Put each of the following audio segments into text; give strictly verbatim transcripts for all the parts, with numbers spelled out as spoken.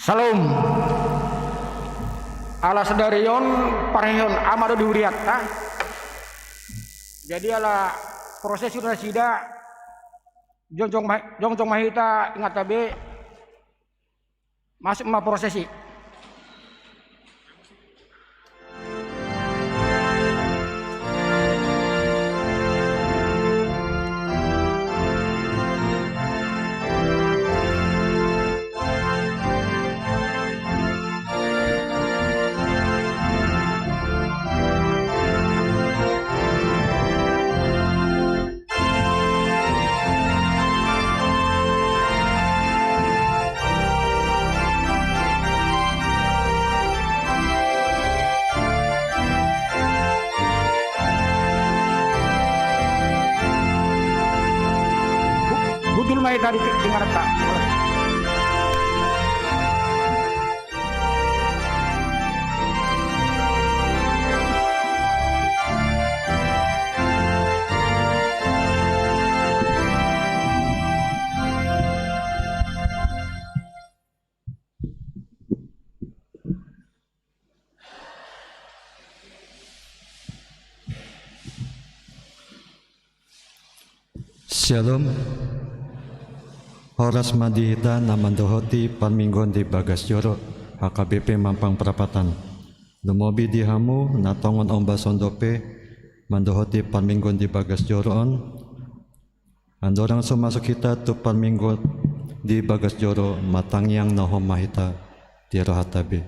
Syalom. Ala sadari on parheheon ama do di hurianta. Jadi ala proses i do nasida jongjong ma, jongjong ma hita ingatta be. Masuk ma proses i. Hundul ma hita di, di mana ta? Syalom. Horas ma di hita na mandohoti parmingguon di bagas joro H K B P Mampang Prapatan. Lumobi di hamu na tongon ombas on dope mandohoti parmingguon di bagas joro on. Andorang so masuk hita tu parmingguon di bagas joro, martangiang na homa hita di rohanta be.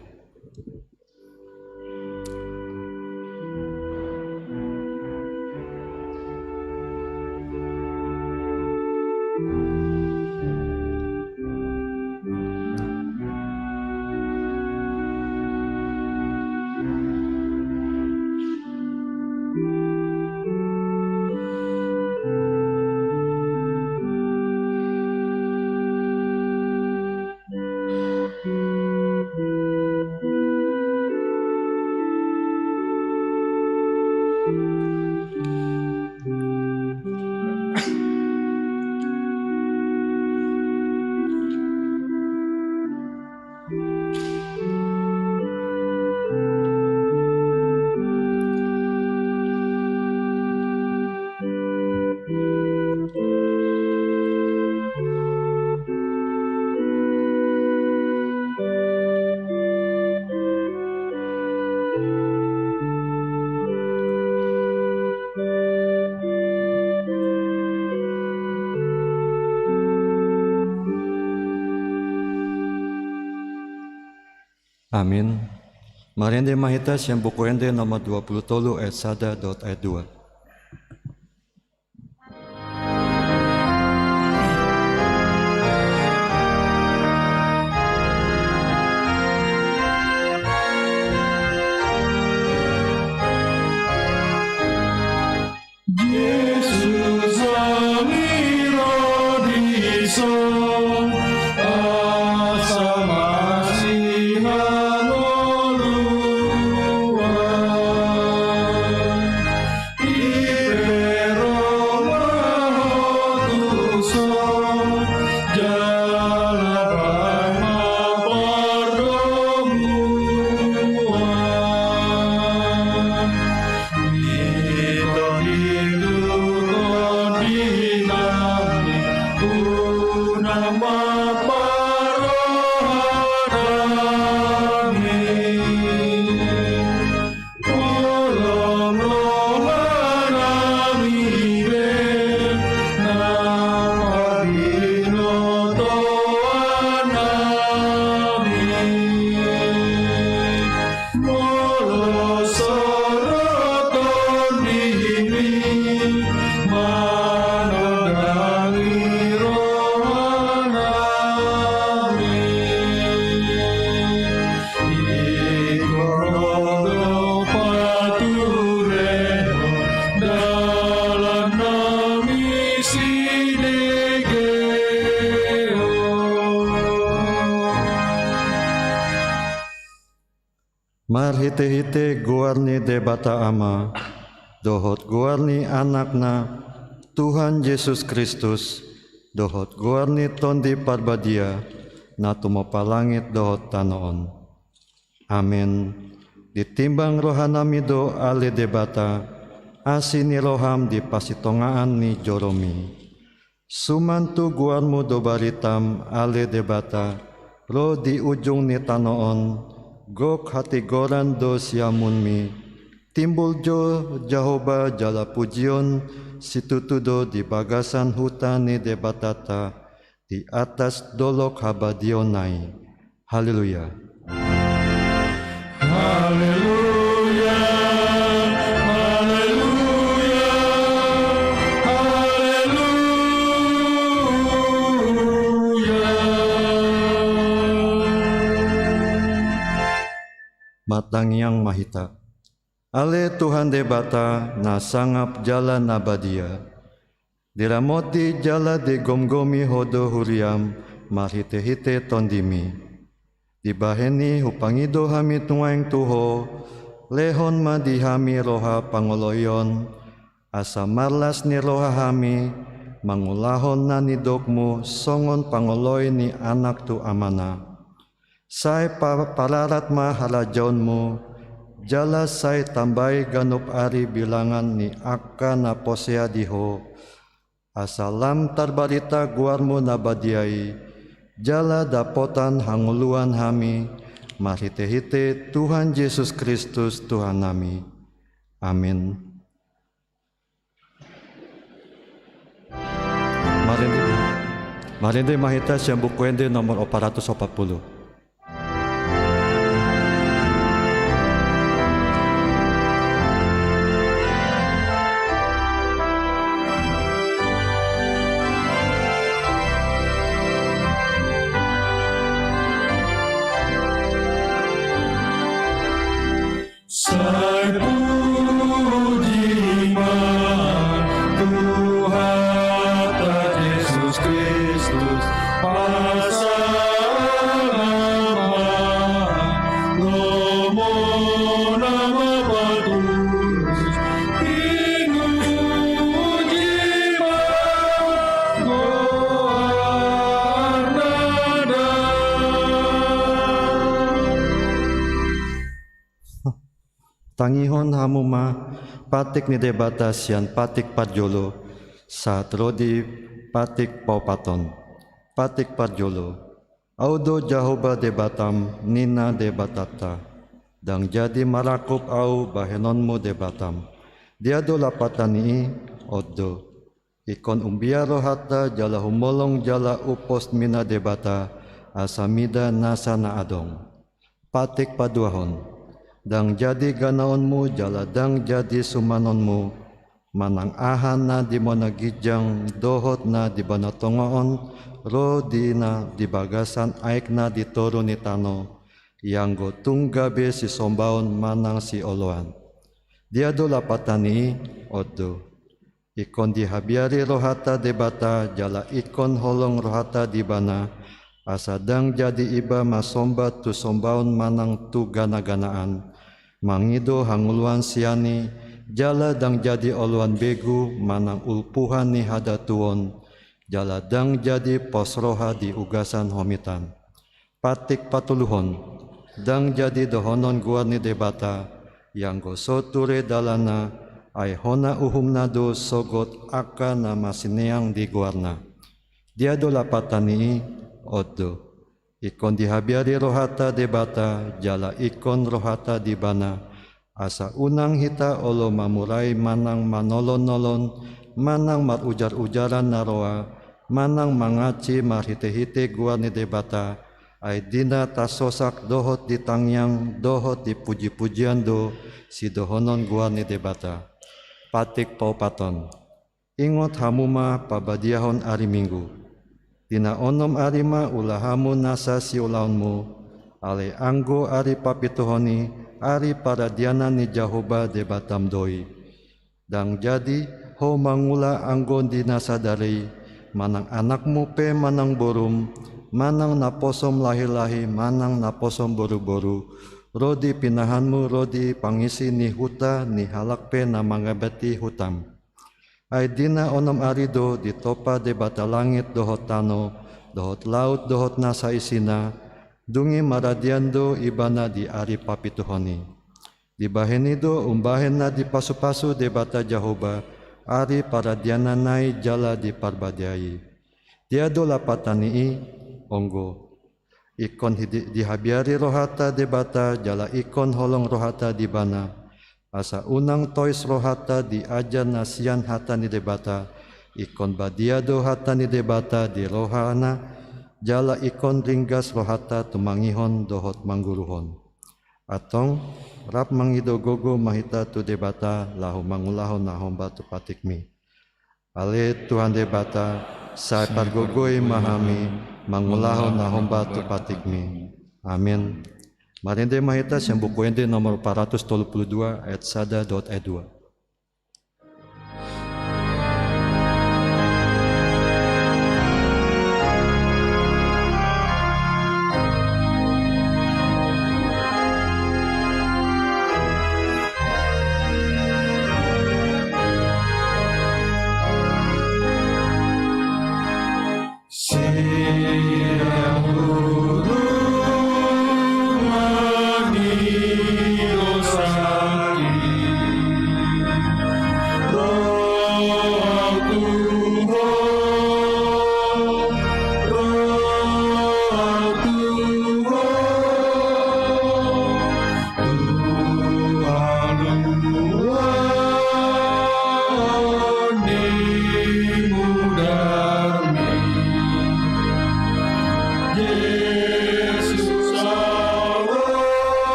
Amin. Marende ma hita sian Buku Ende nomor dua puluh tolu ayat sada dohot ayat dua. Jesus, ami ro dison, asa masihan ngoluan. Ipero ma ho tuson, jala baen ma pardomuan. Di tondihu tondinami, unang ma parrohanami. Holong rohanami be, na parbinotoannami. Molo so ro tondimi manondangi rohanami. Ingkon ro do paturehon dalan nami sidegeon. Marhitehite goar ni Debata Ama, dohot goar ni Anakna, Tuhan Jesus Kristus, dohot goar ni Tondi Parbadia, na tumompa langit dohot tano on. Amen. Ditimbang rohanami do, ale Debata, asi ni roham di parsitongaan ni joromi. Suman tu goarmu do baritam, ale Debata, ro di ujung ni tano on, gok hatigoran do siamunmi. Timbul jo Jahowa jala pujion situtu do di bagasan huta ni Debatanta, di atas dolok habadiaonna i. Haleluya. Haleluya, haleluya, haleluya. Martangiang ma hita. Ale Tuhan Debata, na sangap jala na badia, diramoti jala digomgomi Ho do huriam marhitehite Tondimi. Dibahen i hupangido hami nuaeng tu Ho, lehon ma di hami roha pangoloion, asa marlas ni roha hami mangulahon na nidokmu songon pangoloi ni anak tu amana. Sai pa-, pararat ma harajaonmu, jala sai tambai ganup ari bilangan ni angka na porsea di Ho, asa lam tarbarita goarmu na badia i, jala dapotan hangoluan hami, marhitehite Tuhan Jesus Kristus Tuhannami. Amin. Marende, marende ma hita sian Buku Ende nomor opat ratus opat puluh. Sai puji ma Tuhanta Jesus Kristus, pasahat ma lomona ma patulus, pinuji ma goarna dang. Tangihon hamu ma patik ni Debata sian patik parjolo sahat ro di patik paopathon. Patik parjolo. Ahu do Jahowa Debatam, ninna Debatanta. Dang jadi marangkup ahu bahenonmu Debatam. Dia do lapatan ni i? On do. Ingkon umbiar rohanta jala humolong jala umpos ninna Debata, asa mida nasa na adong. Patik paduahon. Dang jadi ganaonmu jala dang jadi sumanonmu, manang aha na di bona ginjang dohot na di bona tonga on, ro di na di bagasan aek na di toru ni tano, ianggo tung gabe sisombaon manang sioloan. Dia do lapatan ni i? On do. Ingkon dihabiari rohanta Debata jala ingkon holong rohanta di Ibana, asa dang jadi iba masomba tu sombaon manang tu ganaganaan, mangido hangoluan sian i, jala dang jadi oloan begu manang ulpuhan ni hadatuon, jala dang jadi pos roha di ugasan homitan. Patik patoluhon. Dang jadi dohonon goar ni Debata, ianggo so ture dalanna, ai hona uhumna do sogot angka na marsineang di goarna. Dia do lapatan ni i? On do. Ingkon dihabiari rohanta Debata jala ingkon rohanta di Ibana, asa unang hita olo mamurai manang manolon-nolon, manang marujar-ujaran na roa, manang mangansi marhite-hite goar ni Debata, ai di na tarsosak dohot di tangiang dohot di puji-pujian do sidohonon goar ni Debata. Patik paopathon. Ingot hamu ma pabadiahon ari Minggu. Di na onom ari ma ula hamu nasa siulaonmu, alai anggo ari papituhon i, ari paradianan ni Jahowa Debatam do i. Dang jadi ho mangula anggo di na sadari i, manang anakmu pe manang borum, manang naposom lahi-lahi manang naposom boru-boru, ro di pinahanmu ro di pangisi ni huta ni halak pe na mangabati hutam. Ai di na onom ari do ditompa Debata langit dohot tano, dohot laut dohot nasa isina, dung i maradian do ibana di ari papituhon i. Dibahen i do umbahen na dipasupasu Debata Jahowa ari paradianna i jala diparbadiai. Dia do lapatan ni i? Onggo. Ingkon hidi-, dihabiari rohanta Debata jala ingkon holong rohanta di ibana, asa unang tois rohanta di ajar na sian hata ni Debata, ingkon badia do hata ni Debata di rohana, jala ingkon ringgas rohanta tumangihon dohot mangguruhon. Antong, rap mangido gogo ma hita tu Debata laho mangulahon na hombar tu patikmi. Ale Tuhan Debata, sai pargogoi ma hami mangulahon na hombar tu patikmi. Amin. Marende ma hita sian Buku Ende nomor empat ratus tolu puluh dua, ayat sada dohot ayat dua.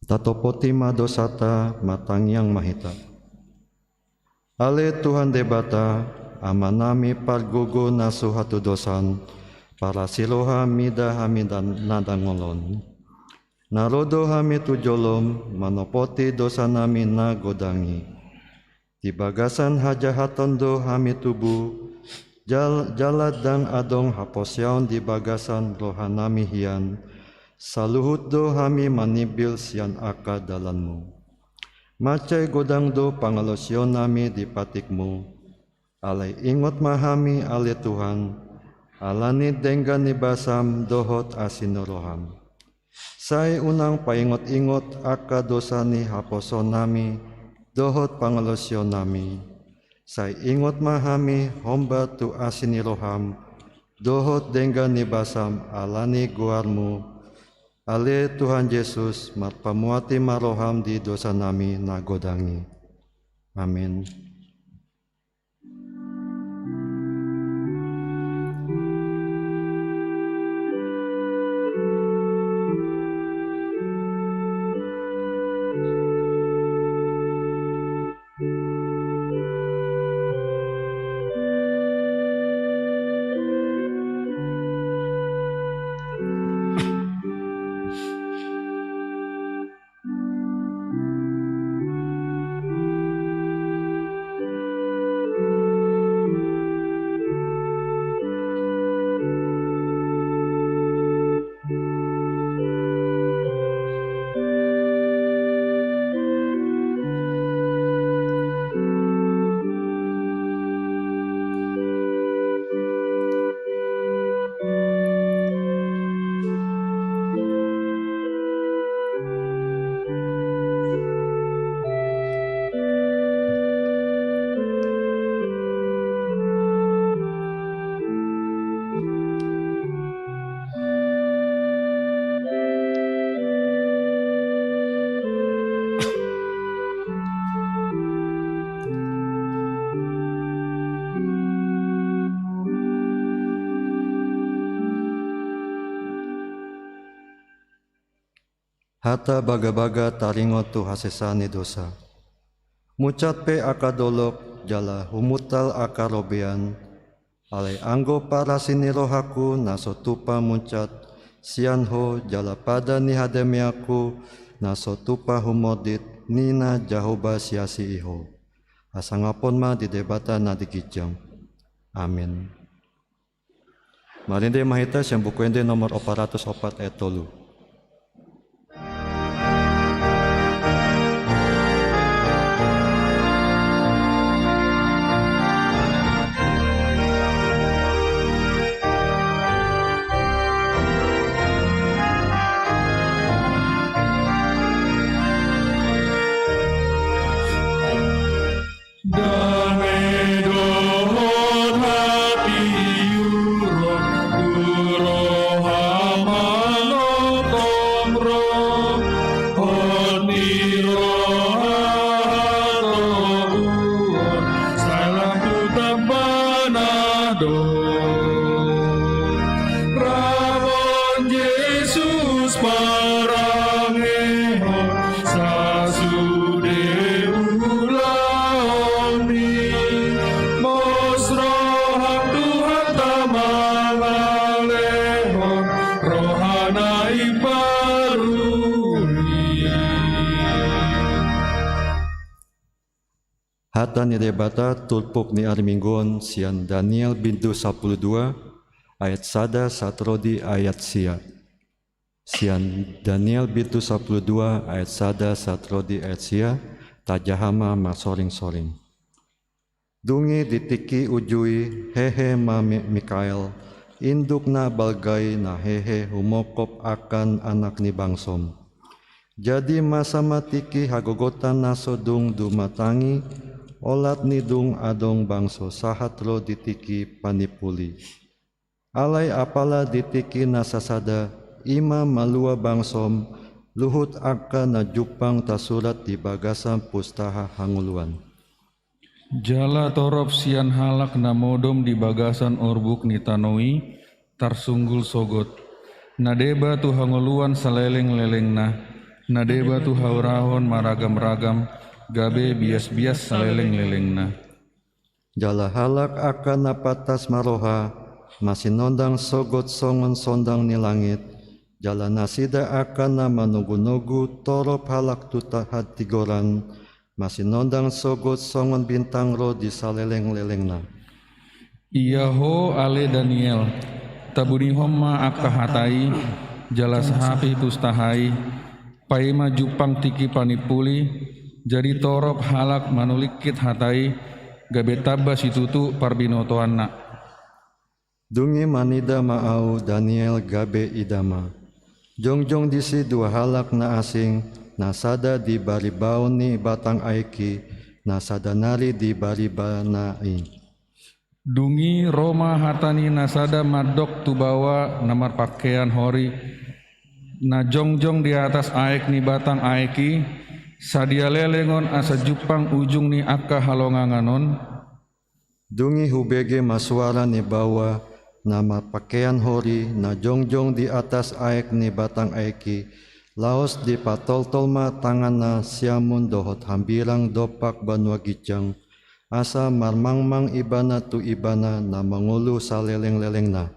Tatopoti ma dosanta, martangiang ma hita. Ale Tuhan Debata, Amanami pargogo na so hatudosan, parasi roha mida hami dan na dangol on. Na ro do hami tu jolom manopoti dosanami na godang i. Di bagasan hajahaton do hami tubu, jal-, jala ndang adong haporseaon di bagasan rohanami hian, saluhut do hami manimbil sian angka dalanmu. Mansai godang do pangalaosionnami di patikmu, alai ingot ma hami ale Tuhan, ala ni denggan ni basam dohot asi ni roham. Sai unang paingot-ingot angka dosa ni haporseaonnami dohot pangalaosionnami. Sai ingot ma hami hombar tu asi ni roham dohot denggan ni basam ala ni goarmu, ale Tuhan Jesus, marpamuati ma roham di dosanami na godang i. Amin. Hata bagabaga taringot tu hasesaan ni dosa. Munchat pe angka dolok jala humuntal angka robean, alai anggo parasi ni rohangku na so tupa munchat sian Ho jala padan ni hadameanku na so tupa humordit, ninna Jahowa siasi i Ho. Hasangapon ma di Debata na di ginjang. Amin. Marende ma hita sian Buku Ende nomor opat ratus opat ayat tolu. Dame dohot hatiuron tu roha manongtong ro, hot ni roha hatoguon, sai lam tu tambana do. Ramon Jesus parangehon, sasude ulaon i, pos roham Tuhanta mangalehon rohana imbaru i. Hata ni Debata turpuk ni ari Minggu on sian Daniel bindu sampulu dua ayat sada sahat ro di ayat sia. Sian Daniel bindu sampulu dua ayat sada sahat ro di ayat sia, tajaha ma marsoringsoring. Dung i di tingki uju i hehe ma Mi-, Mikael, induk na balga i na hehe humongkop angka anak ni bangsom. Jadi masa ma tingki hagogotan na so dung dumatangi, olat ni dung adong bangso sahat ro di tingki panimpuli. Alai apala di tingki na sasada, i ma malua bangsom, luhut angka na jumpang tasurat di bagasan pustaha hangoluan. Jala torop sian halak na modom di bagasan orbuk ni tano i tarsunggul sogot, na deba tu hangoluan salelenglelengna, na deba tu haurahon maragamragam, gabe biasbias salelenglelengna. Jala halak angka na pantas marroha, masinondang sogot songon sondang ni langit, jala nasida angka na manogunogu torop halak tu ta-, hatigoran, masinondang sogot songon bintang ro di salelenglelengna. Ia ho ale Daniel, tabunihon ma angka hata i, jala sahapi pustaha i, paima jumpang tingki panimpuli, jadi torop halak manulingkit hata i, gabe tamba situtu parbinotoanna. Dung i manida ma ahu Daniel gabe ida ma. Jongjong disi dua halak na asing, na sada di baribaon ni batang aek i, na sada nari di baribana i. Dung i ro ma hata ni na sada mandok tu baoa na marpangkean hori, na jongjong di atas aek ni batang aek i, sadia leleng on asa jumpang ujung ni angka halongangan on. Dung i hubege ma suara ni baoa na marpangkean hori na jongjong di atas aek ni batang aek i, laos dipatoltol ma tanganna siamun dohot hambirang dompak banua ginjang, asa marmangmang ibana tu ibana na mangolu salelenglelengna.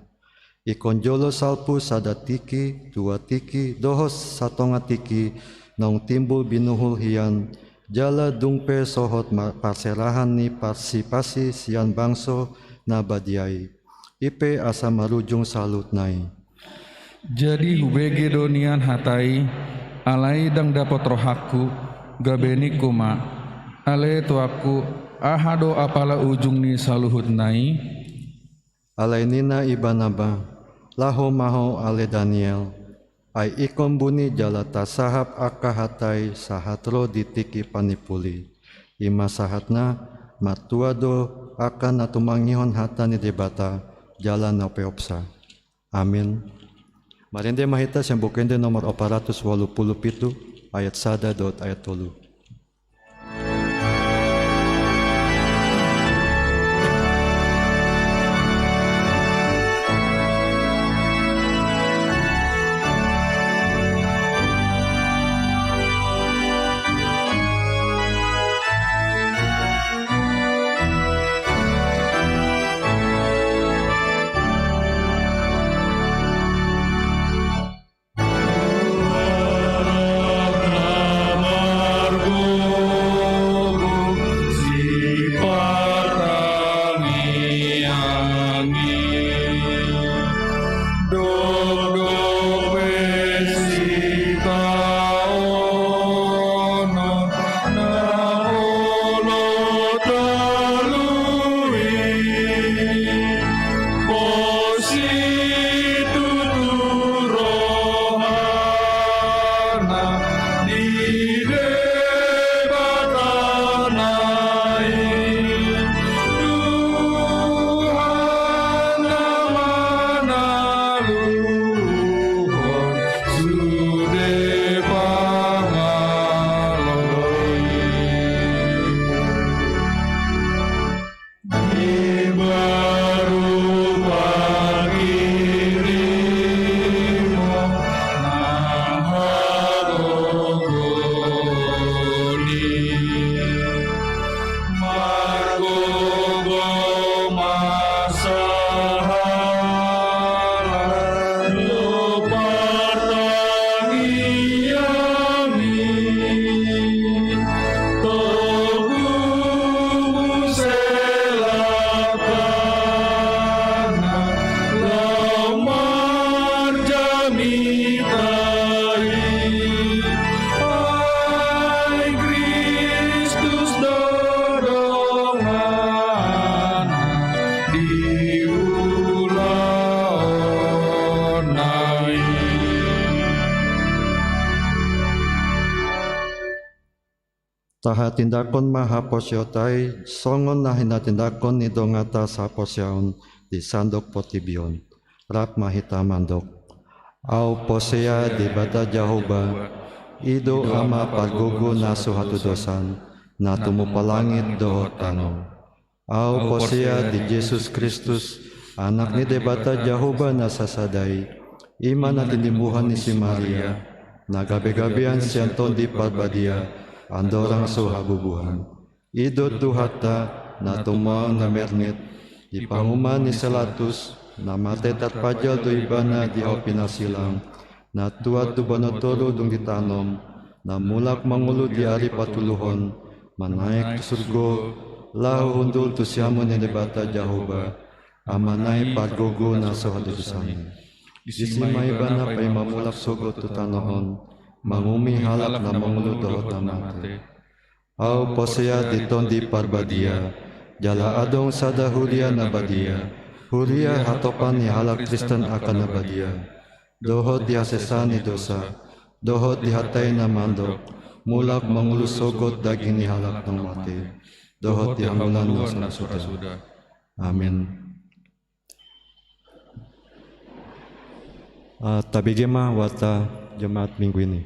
Ingkon jolo salpu sada tingki, dua tingki, dohot satonga tingki, naung timbul binuhul hian, jala dung pe sohot ma-, parserahan ni parsipasi sian bangso na badia i, i pe asa marujung saluhutna i. Jadi hubege do nian hata i, alai ndang dapot rohangku, gabe ningku ma, ale tuangku, aha do apala ujung ni saluhutna i? Alai ninna ibana ma, laho ma ho ale Daniel, ai ingkon buni jala tasahap angka hata i sahat ro di tingki panimpuli. I ma sahatna, martua do angka na tumangihon hata ni Debata, jala na peopsa. Amin. Marende ma hita sian Buku Ende nomor opat ratus walu pulu pitu, ayat sada dohot ayat tolu. Tahatindangkon ma haporseaonta i songon na hinatindangkon ni donganta sahaporseaon di sandok portibi on. Rap ma hita mandok. Ahu porsea di Debata Jahowa, i do Ama pargogo na so hatudosan, na tumupa langit dohot tano. Ahu porsea di Jesus Kristus, Anak ni Debata Jahowa na sasada i, i ma na tinimbuhan ni si Maria, na gabegabean sian Tondi Parbadia, andorang so habubuhan. I do Tuhanta, na tumang na mernit, di panguhuman ni si Latus, na mate tarpajal do Ibana di ahu pinarsilang, na tuat tu banua toru dung ditanom, na mulak mangolu di ari patoluhon, manaek tu surgo, laho hundul tu siamun ni Debata Jahowa, Amana i pargogo na so hatudosan i. Disi ma Ibana paima mulak sogot tu tano on, manguhumi halak na mangolu dohot na mate. Ahu porsea di Tondi Parbadia, jala adong sada huria na badia, huria hatopan ni halak Kristen angka na badia, dohot di hasesaan ni dosa, dohot di hatai na mandok, Mulak mangolu sogot daging ni halak na mate, dohot di hangoluan na so ra suda. Amin. Ah, tabege ma wata Jemaat Minggu ini.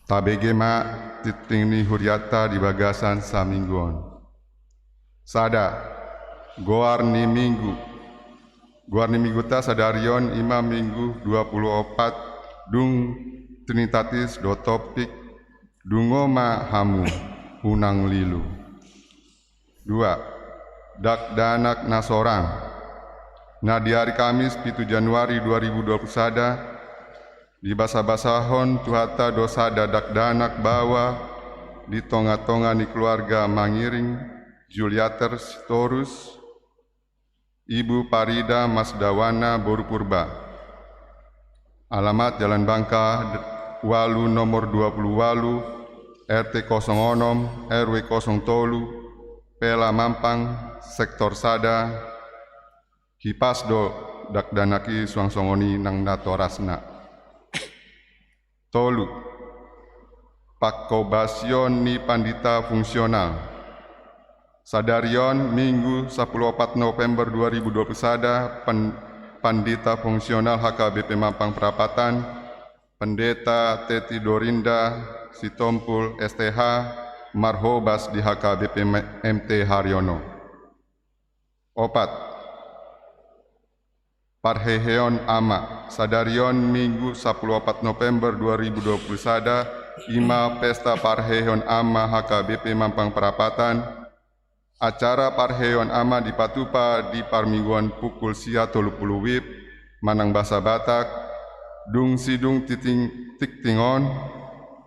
Tabege ma tingting ni hurianta di bagasan saminggu on. Sada, goar ni minggu. Goar ni mingguta sadari on ima minggu dua pulu opat, dung Trinitatis do topik, dungo ma hamu, unang lilu. Dua, dakdanak na sorang. Na di ari Kamis pitu Januari dua ribu dua pulu sada, dibasabasahon Tuhanta do sada dakdanak baoa di tongatonga ni keluarga mangiring, Juliater Sitorus, Ibu Parida Masdawana boru Purba. Alamat Jalan Bangka ualu nomor dua pulu ualu, R T kosong onom, R W kosong tolu, Pela Mampang, sektor sada. Hipas do dakdanak i suang songon i nang natorasna. Tolu, pangkobasion ni pandita fungsional. Sadari on, Minggu sapulu opat November dua ribu dua pulu sada, pan-, pandita fungsional H K B P Mampang Prapatan, Pendeta Teti Dorinda Sitompul S T H, marhobas di H K B P M-, M T Haryono. Opat, parheheon ama. Sadari on, Minggu sapulu opat November dua ribu dua pulu sada, ima pesta parheheon ama H K B P Mampang Prapatan. Acara parheheon ama dipatupa di parmingguon pukul sia tolu pulu WIB manang bahasa Batak, dung sidung tingting, tingting on,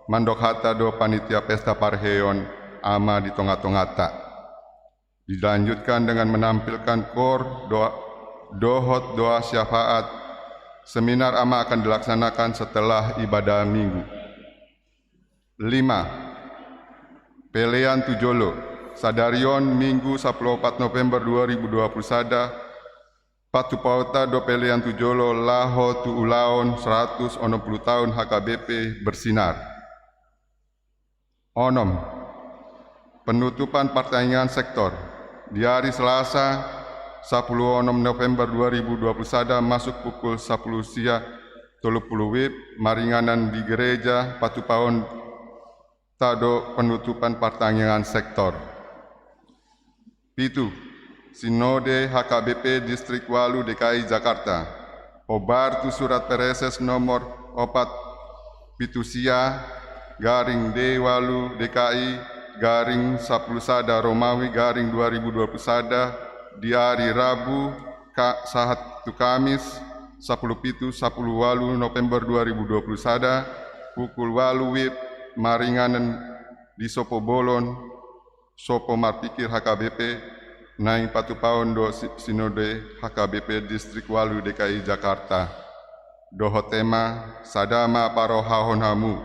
mandok hata do panitia pesta parheheon ama di tongatonganta. Dilanjutkan dengan menampilkan kor, doa, dohot doa syafaat. Seminar ama akan dilaksanakan setelah ibadah Minggu. Lima, pelean tu jolo. Sadari on, Minggu sapulu opat November dua ribu dua pulu sada, patupaonta do pelean tu jolo laho tu ulaon seratus onom pulu taon H K B P bersinar. Onom, penutupan partangiangan sektor. Di ari Selasa, sapulu onom November dua ribu dua pulu sada, masuk pukul sapulu sia tolu pulu WIB, maringanan di gereja, patupaonta do penutupan partangiangan sektor. Pitu, Sinode H K B P Distrik ualu D K I Jakarta. Hombar tu surat Praeses nomor opat pitu sia garing D ualu D K I garing sapulu sada Romawi garing dua ribu dua pulu sada, di ari Rabu, Ka-, sahat tu Kamis, sapulu pitu, sapulu ualu November dua ribu dua pulu sada, pukul ualu WIB, maringanan di sopo bolon, sopo marpikir H K B P, naeng patupaon do si-, Sinode H K B P Distrik ualu D K I Jakarta. Dohot tema, sada ma parohahon hamu,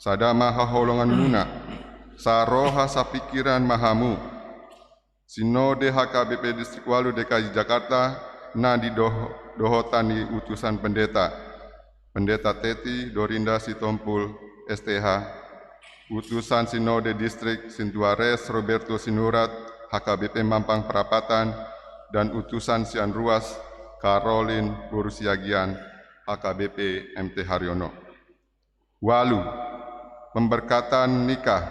sada ma haholonganmuna, saroha sapikiran ma hamu. Sinode H K B P Distrik ualu D K I Jakarta, na didoh-, dohotan ni utusan pendeta. Pendeta Teti Dorinda Sitompul, S T H, Utusan Sinode Distrik Sintua Res Roberto Sinurat, H K B P Mampang Prapatan, dan Utusan Sian Ruas Karolin Boru Siagian, H K B P M T Haryono. Ualu, pemberkatan nikah,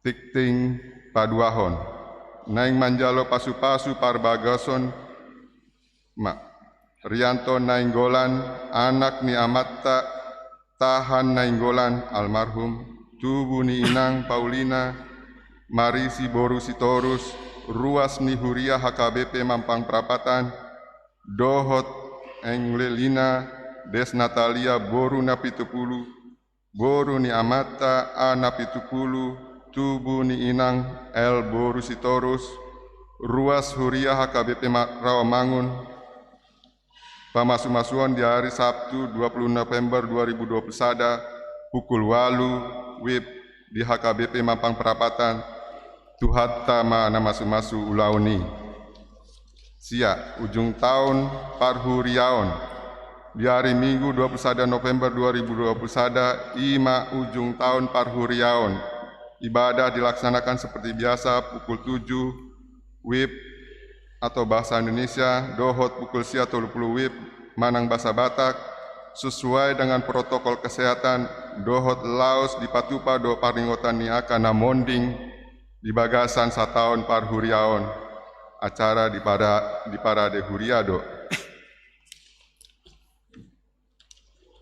tingting paduahon, naeng manjalo pasupasu parbagason ma, Rianto Nainggolan, anak ni amanta Tahan Nainggolan, almarhum, tubu ni inang Paulina Marisi boru Sitorus, ruas ni huria H K B P Mampang Prapatan, dohot Englelina Des Natalia boru Napitupulu, boru ni amanta A Napitupulu, tubu ni inang L boru Sitorus, Ruas Huria H K B P Ma-, Rawamangun, pamasumasuon di ari Sabtu dua puluh November dua ribu dua puluh sada, pukul ualu wib di H K B P Mampang Prapatan, Tuhanta ma na masumasu ulaon i. Sia, ujung taon parhuriaon. Di ari Minggu dua puluh sada November dua ribu dua puluh sada, i ma ujung taon parhuriaon. Ibadah dilaksanakan seperti biasa pukul tujuh wib atau bahasa Indonesia, dohot pukul sia tolu puluh wib manang bahasa Batak, sesuai dengan protokol kesehatan, dohot laos dipatupa do paringotan ni angka na monding di bagasan sataon parhuriaon. Acara di para-, di parade huria do.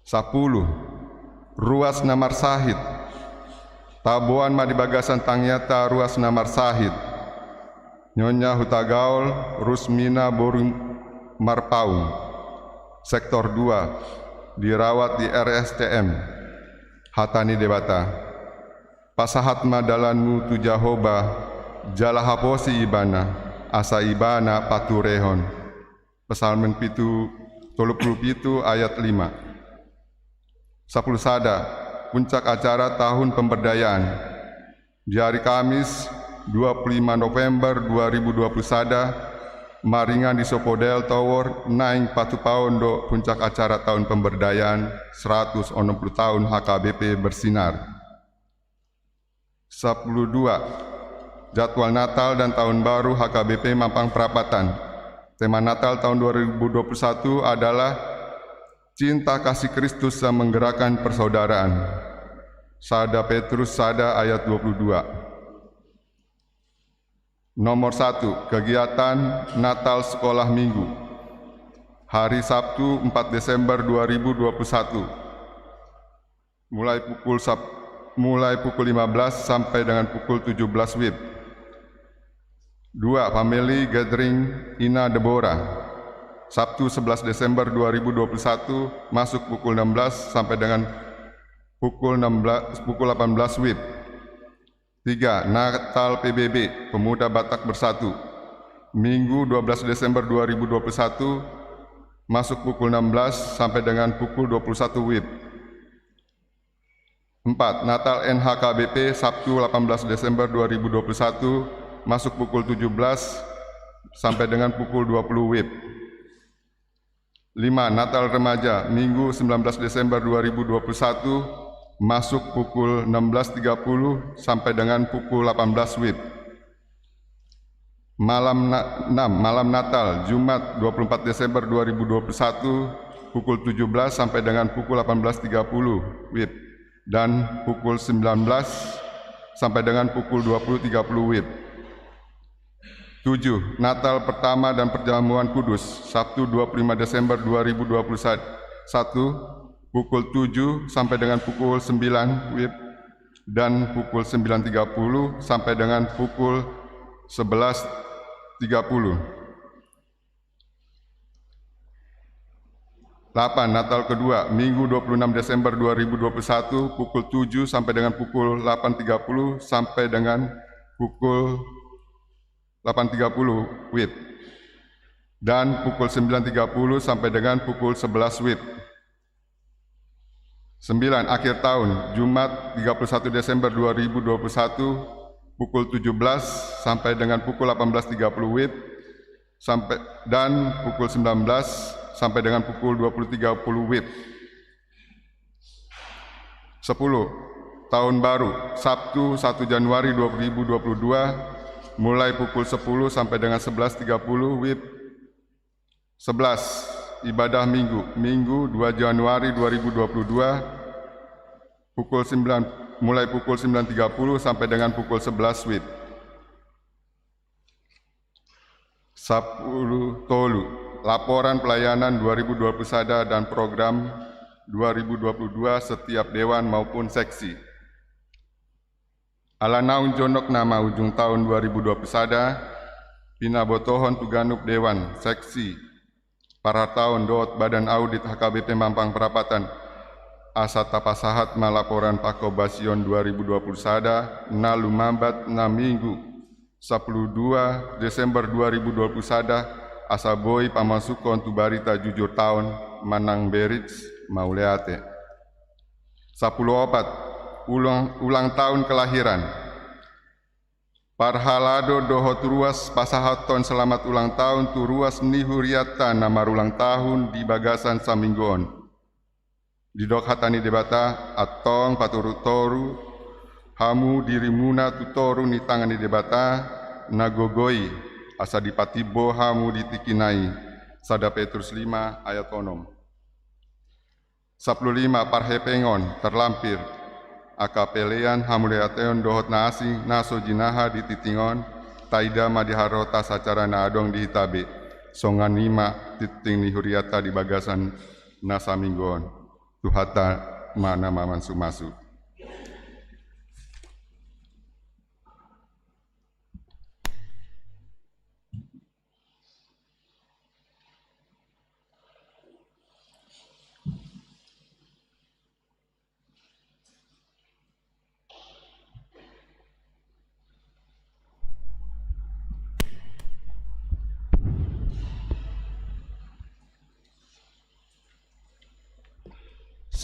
Sapuluh. Ruas na marsahit. Taboan ma di bagasan tangiangta ruas na marsahit. Nyonya Hutagaol Rusmina boru Marpaung, sektor dua, dirawat di R S T M. Hata ni Debata: Pasahat ma dalanmu tu Jahowa, jala haposi Ibana, asa Ibana paturehon. Psalmen pitu, tolu puluh pitu ayat lima. Sapuluh sada. Puncak acara tahun pemberdayaan. Di hari Kamis, dua puluh lima November dua ribu dua puluh sada, maringan di Sopodel Tower, naeng patupaon do puncak acara tahun pemberdayaan seratus onom puluh tahun H K B P Bersinar. Sapuluh dua. Jadwal Natal dan Tahun Baru H K B P Mampang Prapatan. Tema Natal tahun dua ribu dua puluh satu adalah Cinta Kasih Kristus yang Menggerakkan Persaudaraan. Sada Petrus sada ayat dua puluh dua. Nomor satu, kegiatan Natal Sekolah Minggu. Hari Sabtu, empat Desember dua ribu dua puluh satu. Mulai pukul sap-, mulai pukul lima belas sampai dengan pukul tujuh belas wib. Dua, family gathering Ina Debora. Sabtu, sebelas Desember dua ribu dua puluh satu, masuk pukul enam belas sampai dengan pukul enam belas, pukul delapan belas wib. Tiga, Natal P B B, Pemuda Batak Bersatu. Minggu, dua belas Desember dua ribu dua puluh satu, masuk pukul enam belas sampai dengan pukul dua puluh satu wib. Empat, Natal N H K B P, Sabtu, delapan belas Desember dua ribu dua puluh satu, masuk pukul tujuh belas sampai dengan pukul dua puluh wib. Lima, Natal Remaja, Minggu, sembilan belas Desember dua ribu dua puluh satu, masuk pukul enam belas tiga puluh sampai dengan pukul delapan belas wib. Malam na-, enam, Malam Natal, Jumat, dua puluh empat Desember dua ribu dua puluh satu, pukul tujuh belas sampai dengan pukul delapan belas tiga puluh wib, dan pukul sembilan belas sampai dengan pukul dua puluh tiga puluh wib. Tujuh, Natal Pertama dan Perjamuan Kudus, Sabtu, dua puluh lima Desember dua ribu dua puluh satu, pukul tujuh sampai dengan pukul sembilan wib, dan pukul sembilan tiga puluh sampai dengan pukul sebelas tiga puluh. Delapan, Natal Kedua, Minggu, dua puluh enam Desember dua ribu dua puluh satu, pukul tujuh sampai dengan pukul delapan tiga puluh, sampai dengan pukul delapan tiga puluh wib, dan pukul sembilan tiga puluh sampai dengan pukul sebelas wib. Sembilan, Akhir Tahun, Jumat, tiga puluh satu Desember dua ribu dua puluh satu, pukul tujuh belas sampai dengan pukul delapan belas tiga puluh wib, sampai, dan pukul sembilan belas sampai dengan pukul dua puluh tiga puluh wib. Sepuluh, Tahun Baru, Sabtu, satu Januari dua ribu dua puluh dua, mulai pukul sepuluh sampai dengan sebelas tiga puluh wib. Sebelas, Ibadah Minggu, Minggu, dua Januari dua ribu dua puluh dua, pukul sembilan, mulai pukul sembilan tiga puluh sampai dengan pukul sebelas wib. Sapuluh tolu, Laporan Pelayanan dua ribu dua puluh sada dan Program dua ribu dua puluh dua setiap dewan maupun seksi. Ala naung jonok nama ujung taon dua ribu dua puluh sada, pinabotohon tu ganup dewan, seksi, parhataon dohot Badan Audit H K B P Mampang Prapatan, asa tapasahat ma laporan pangkobasion dua ribu dua puluh sada na lumambat na Minggu sampulu dua Desember dua ribu dua puluh sada, asa boi pamasukhon tu barita jujur taon manang berits mauliate. Sampulu opat, ulang, ulang tahun kelahiran. Parhalado dohot ruas pasahathon selamat ulang tahun tu ruas ni huriatta na marulang tahun di bagasan saminggu on. Didok hata ni Debata, antong patoruturu hamu dirimuna tu toru ni tangan ni Debata na gogo i, asa dipatimbo hamu di tingkina i. Sada Petrus lima ayat onom. Sampulu lima, parhepengon, terlampir angka pelean, hamuliateon dohot na asing na so jinaha di tingting on, taida ma di haroro sacara na adong di hita be. Songon i ma tingting ni huriatta di bagasan na saminggu on. Tuhanta ma na mamasumasu.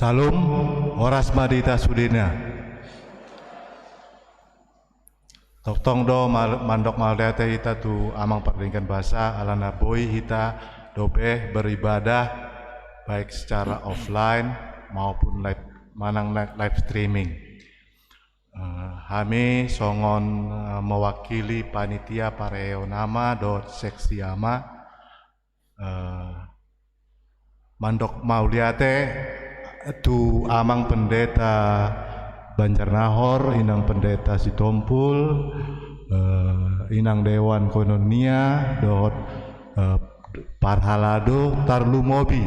Syalom, horas ma di hita sudena. Tongtong do mal-, mandok mauliate hita tu Amang Pardenggan Basa, alana boi hita dope beribadah, baik secara offline maupun live, manang live, live streaming. Eh, hami songon, eh, mewakili panitia parheon ama dohot seksi ama, eh, mandok mauliate tu Amang Pendeta Banjarnahor, Inang Pendeta Sitompul, eh, Inang Dewan Koinonia, dohot, eh, parhalado, tarlumobi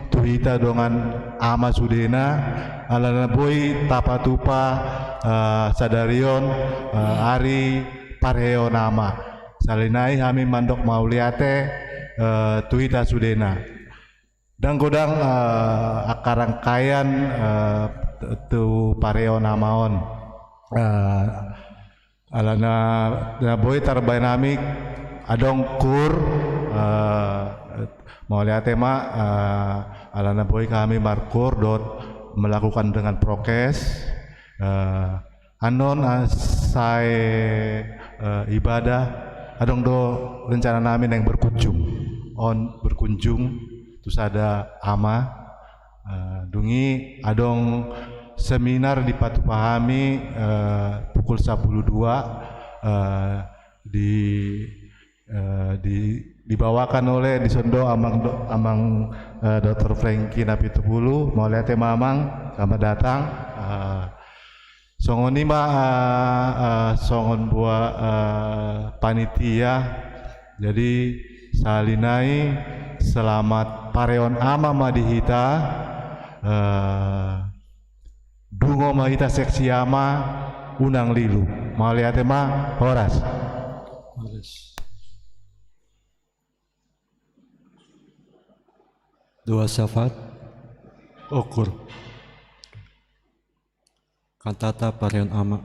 tu hita dongan ama sudena, alana boi tapatupa, eh, sadari on, eh, ari parheon ama. Sahali nai hami mandok mauliate, eh, tu hita sudena. Ndang godang, eh, angka rangkaian, eh, tu parheon ama on. Eh, alana na boi tarbahen hami adong kur, eh, mauliate ma, eh, alana boi hami markur dohot melakukan dengan prokes, eh, Annon, ah, sae, eh, ibadah, adong do rencana nami naeng berkunjung. On berkunjung tu sada ama, eh, dung i adong seminar dipatupa hami, eh, pukul sampulu dua, eh, di Eh, di-, dibawakan oleh, dison do Amang Do-, Amang, eh, Doktor Frankie Napitupulu, mauliate ma Amang, selamat datang. Eh, songon i ma, eh, eh, songon boha, eh, panitia. Jadi, sahali nai, selamat parheon ama ma di hita. Eh, Dungo ma hita seksi ama, unang lilu. Mauliate ma, horas. Horas. Doa syafaat. Ukur. Kantata parheon ama.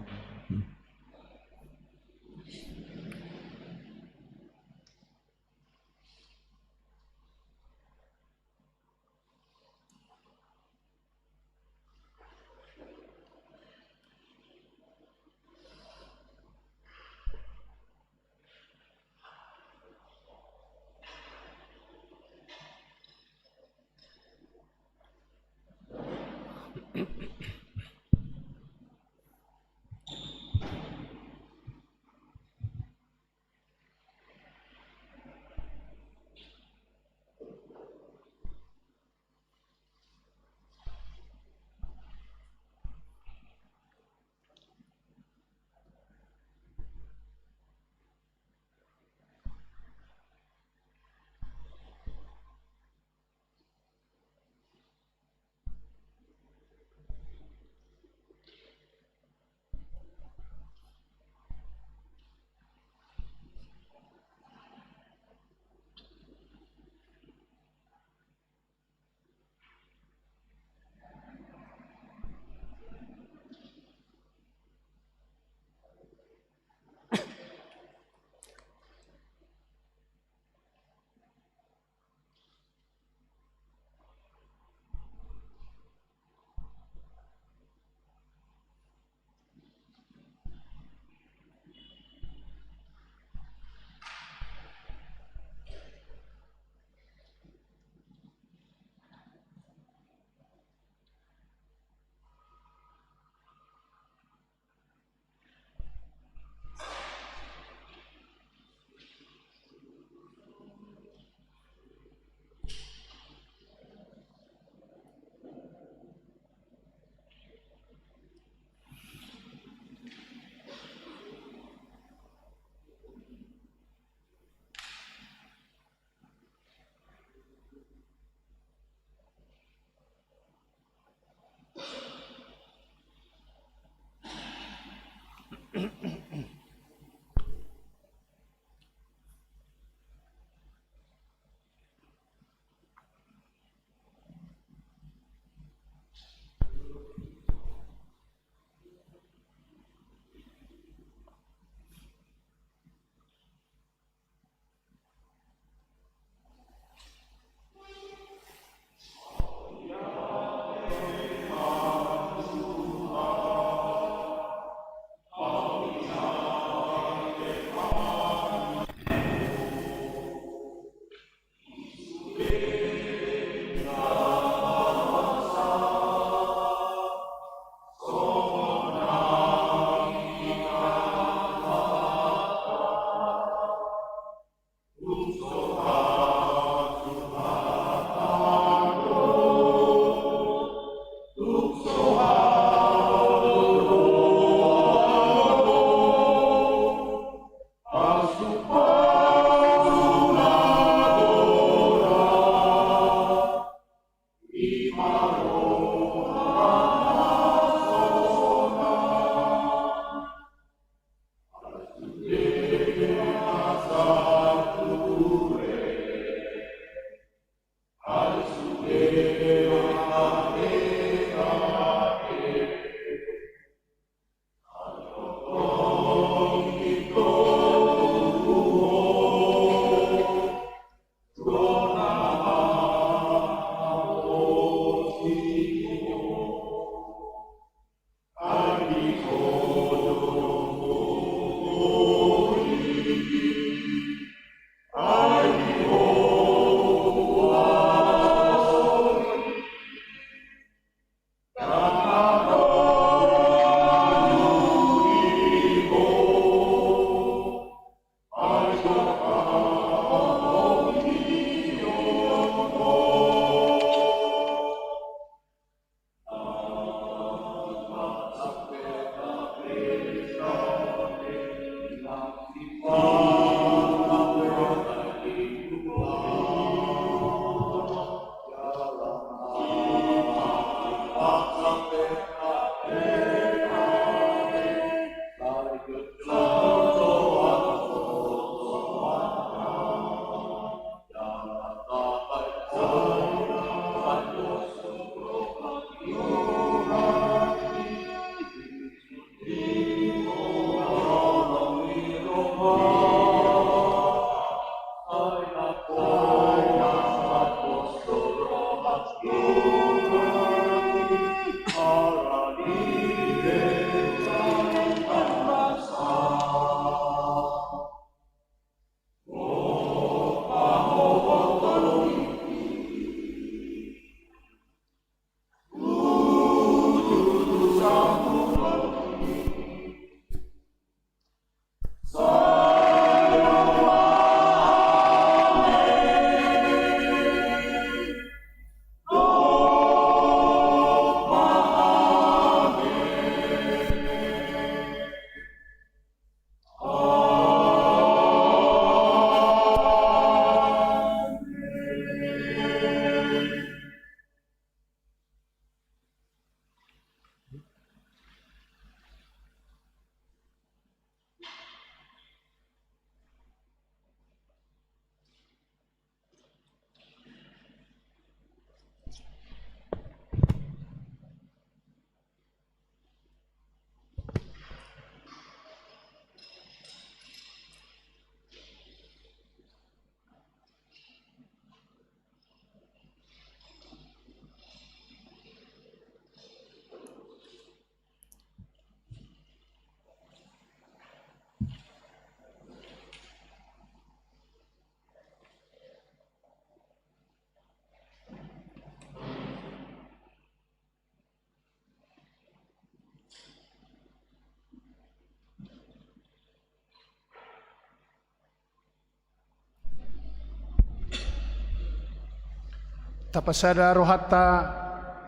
Tapasada rohanta,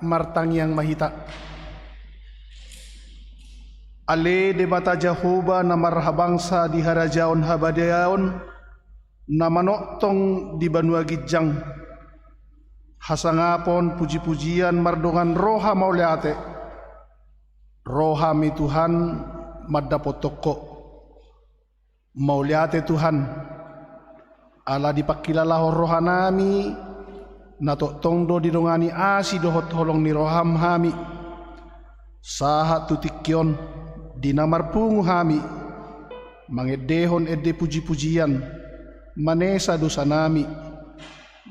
martangiang ma hita. Ale Debata Jahowa na marhabangsa di harajaon habadiaon, na manongtong di banua ginjang, hasangapon pujipujian mardongan roha mauliate, ro hami Tuhan mandapothon Ho. Mauliate Tuhan, ala dipangkilalahon rohanami, na tongtong do didongani asi dohot holong ni roham hami. Sahat tu tingki on, di na marpungu hami, mangendehon ende pujipujian, manesa dosanami,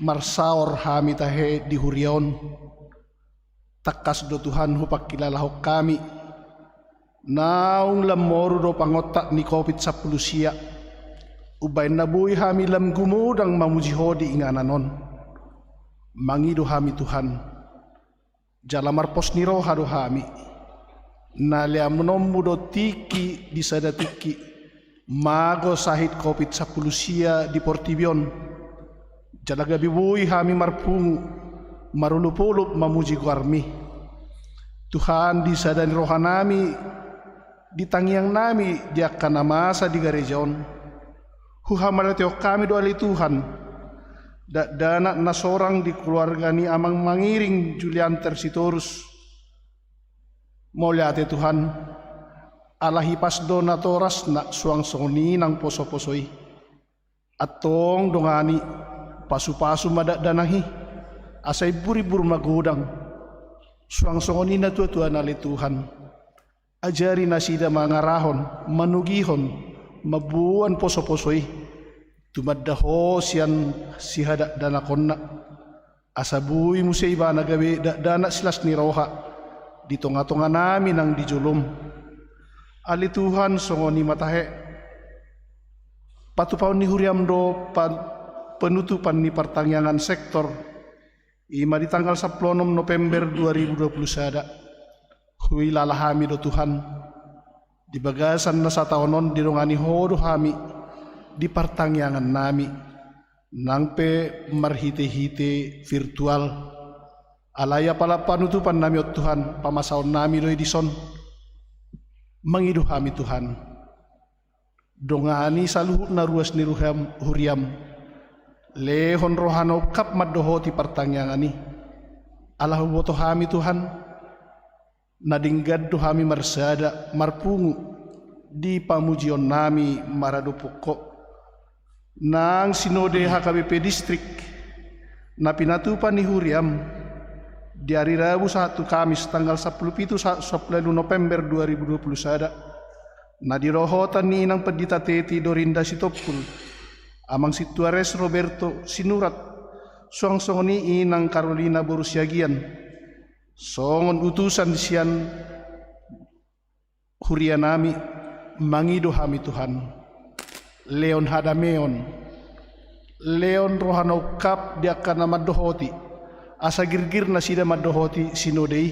marsaor hami tahe di huria on. Tangkas do Tuhan hupangkilalahon hami, naung lam moru do pangontak ni Covid sampulu sia, umbahen na boi hami lam gumodang mamuji Ho di inganan on. Mangido hami Tuhan, jala marpos ni roha do hami, na leanonmu do tingki di sada tingki, mago sahit Covid sampulu sia di portibi on, jala gabe boi hami marpungu, marolopolop mamuji goarmi. Tuhan, di sada ni rohanami, di tangiangnami di angka na masa di gareja on, Huhamauliatehon hami do ale Tuhan, dakdanak na sorang di keluarga ni Amang Mangiring Julianter Sitorus. Mauliate Tuhan, ala hipas do natorasna suang songon i nang posoposo i. Antong dongani, pasupasu ma dakdanak i, asa imburimbur ma godang. Suang songon i natuatuana ale Tuhan, ajari nasida mangarahon, manogihon, mamboan posoposo i, tumanda Ho sian sihadakdanakonna. Asa boi muse ibana gabe dakdanak silas ni roha di tongatonganami nang di jolom. Ale Tuhan, songon i ma tahe, patupaon ni huriam do pa-, penutupan ni partangiangan sektor i ma di tanggal sampulu onom November dua ribu dua puluh sada. Huilala hami do Tuhan, di bagasan na sataon on didongani Ho do hami di partangiangannami, nang pe marhitehite virtual. Alai apala panutupannami on Tuhan, pamasaonnami do i dison. Mangido hami Tuhan, dongani saluhutna ruas ni ruham, huriam. Lehon roha na ungkap mandohoti partangiangan i. Ala huboto hami Tuhan, na denggan do hami marsada, marpungu di pamujionnami maradophon Ho. Nang sinode H K B P distrik na pinatupa ni huriam di ari Rabu sahat tu Kamis tanggal sampulu pitu sa-, sampulu ualu November dua ribu dua puluh sada, na didohotan ni Inang Pendeta Teti Dorinda Sitompul, Amang Sintua Res Roberto Sinurat, suang songon i Inang Karolina boru Siagian, songon utusan sian hurianami, mangido hami Tuhan, lehon hadameon, lehon roha na ungkap di angka na mandohoti, asa girgir nasida mandohoti sinode i.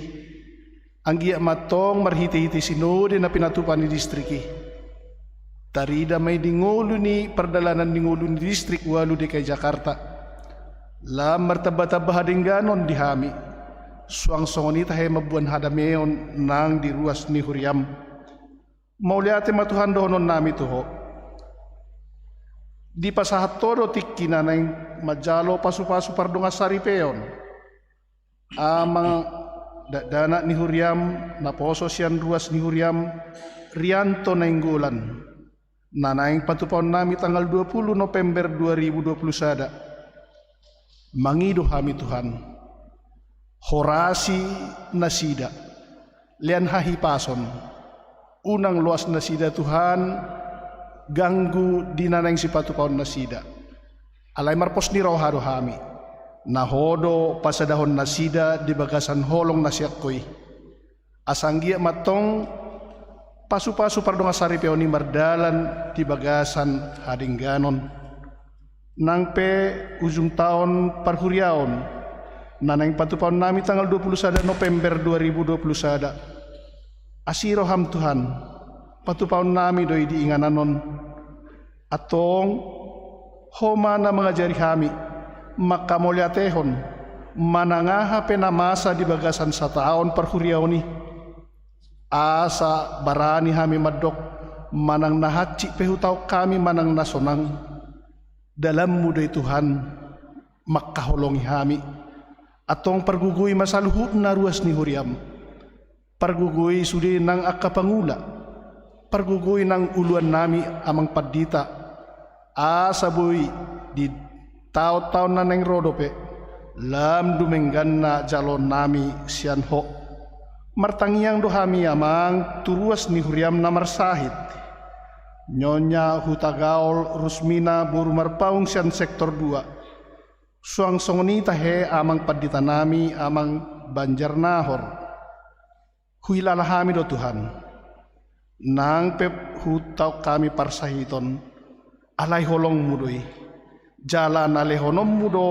Anggiat ma antong marhitehite sinode na pinatupa ni distrik i, tarida ma i di ngolu ni pardalanan ni ngolu ni distrik ualu D K I Jakarta. Lam martambatamba hadengganon di hami, suang songon i tahe mamboan hadameon nang di ruas ni huriam. Mauliate ma Tuhan dohononnami tu Ho, dipasahat Ho do tingki na naeng manjalo pasupasu pardongansaripeon. Amang dakdanak ni huriam, naposo sian ruas ni huriam, Rianto Nainggolan, na naeng patupaonnami tanggal dua puluh November dua ribu dua puluh sada. Mangido hami Tuhan, horasi nasida, lean hahipason, unang loas nasida Tuhan, ganggu di na naeng sipatupaon nasida. Alai marpos ni roha do hami, na Ho do pasadahon nasida di bagasan holong na sian Ho i. Asa anggiat ma antong pasupasu pardongansaripeon i mardalan di bagasan hadengganon. Nang pe ujung taon parhuriaon, na naeng patupaonnami tanggal dua puluh sada November dua ribu dua puluh sada. Asi roham Tuhan, patupaonnami do i di inganan on. Antong, Ho ma na mangajari hami, mangkamauliatehon, manang aha pe na masa di bagasan sataon parhuriaon i. Asa barani hami mandok, manang na hansit pe hutaon hami manang na sonang. Dalanmu do i Tuhan, mangkaholongi hami. Antong pargogoi ma saluhutna ruas ni huriam. Pargogoi sude nang angka pangula. Pargogoi nang uluannami Amang Pandita. Asa boi di taon-taon na naeng ro dope, lam dumengganna jaloonnami sian Ho. Martangiang do hami Amang tu ruas ni huriam na marsahit. Nyonya Hutagaol Rusmina boru Marpaung sian sektor dua. Suang songon i tahe Amang Panditanami Amang Banjarnahor. Huilala hami do Tuhan. Nang pe hutaon hami parsahiton, alai holongmu do i. Jala na lehononmu do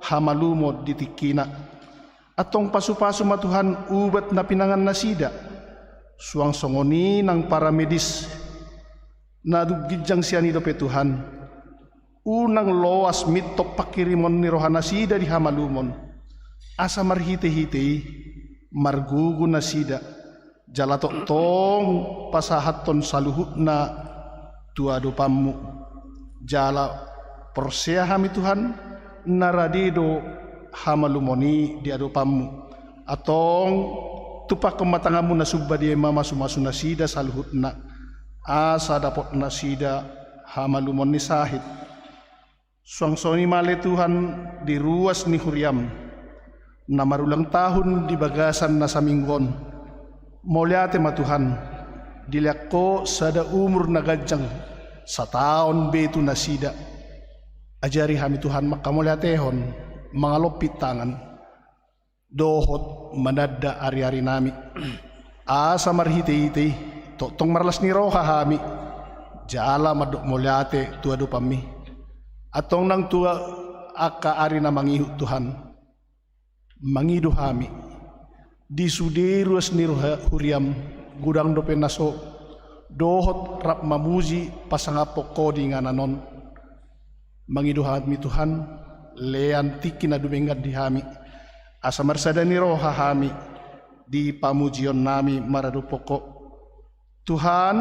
hamalumon di tingkina. Antong pasupasu ma Tuhan ubat na pinangan nasida. Suang songon i nang paramedis na dung ginjang sian i dope Tuhan. Unang loas mintop pangkirimon ni roha nasida di hamalumon. Asa marhite-hite i, margogo nasida. Jala tongtong pasahathon saluhutna tu adopanmu. Jala porsea hami Tuhan, na rade do hamalumon i di adopanmu. Antong tumpakkon ma tanganmu na sumba dia i mamasumasu nasida saluhutna, asa dapot nasida hamalumon ni sahit. Suang songon i ma ale Tuhan di ruas ni huriam, na marulang tahun di bagasan na saminggu on. Mauliate ma Tuhan, dilehon Ho sada umur na ganjang, sataon be tu nasida. Ajari hami Tuhan manghamauliatehon, mangalompit tangan, dohot mananda ariarinami. Asa marhitehite i, tongtong marlas ni roha hami, jala mandok mauliate tu adopanmi. Antong nang tu angka ari na mangihut Tuhan, mangido hami, di sude ruas ni roha huriam, godang dope na so dohot rap mamuji pasangaphon Ho di inganan on. Mangido hami Tuhan, lean tingki na dumenggan di hami, asa marsada ni roha hami di pamujionnami maradophon Ho. Tuhan,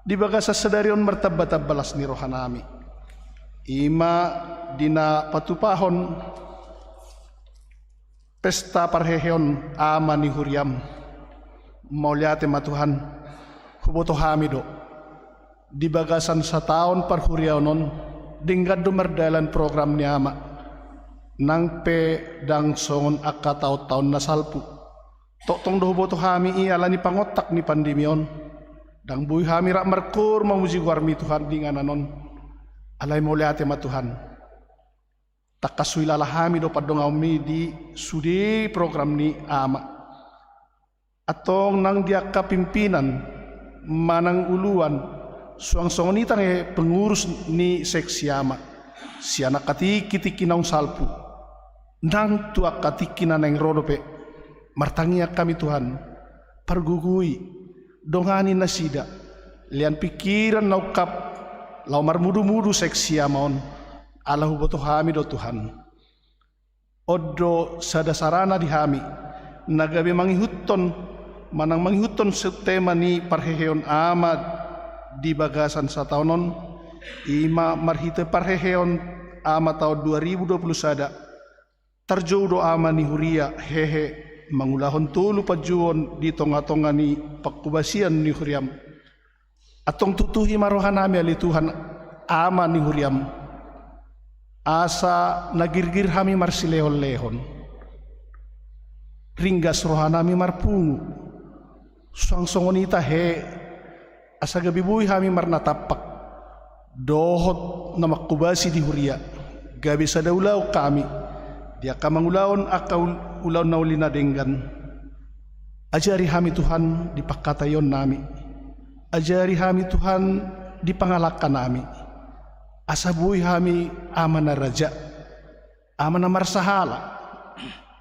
di bagasan sadari on martambatamba las ni rohanami. I ma di na patupahon pesta parheheon ama ni huriam. Mauliate ma Tuhan, huboto hami do, di bagasan sataon parhuriaon on, denggan do mardalan program ni ama, nang pe ndang songon angka taontaon na salpu. Tongtong do huboto hami i ala ni pangontak ni pandemi on. Ndang boi hami rap markoor mamuji goarmi Tuhan di inganan on. Alai mauliate ma Tuhan, tangkas huhilala hami do pandonganmi di sude program ni ama. Antong nang di angka pimpinan manang uluan, suang songon i tangi pengurus ni seksi ama, sian angka tingkitingki naung salpu nang tu angka tingki na naeng ro dope. Martangiang hami Tuhan, pargogoi, dongani nasida, lean pingkiran na ungkap, laho marmudumudu seksi ama on. Ala huboto hami do Tuhan, on do sada sarana di hami na gabe mangihuthon manang mangihuthon tema ni parheheon ama di bagasan sataon on. I ma marhite parheheon ama taon dua ribu dua puluh sada, tarjou do ama ni huria hehe mangulahon tolu panjouon di tongatonga ni pangkobasian ni huriam. Antong tutuhi ma rohanami ale Tuhan, ama ni huriam, asa na girgir hami marsilehonlehon, ringgas rohanami marpungu, suang songon i tahe, asa gabe boi hami marnatampak dohot na mangkobasi di huria, gabe sada ulaon hami di angka mangulahon angka ul-, ulaon na uli na denggan. Ajari hami Tuhan di pangkataionnami, ajari hami Tuhan di pangalangkanami, asa boi hami ama na raja, ama na marsahala,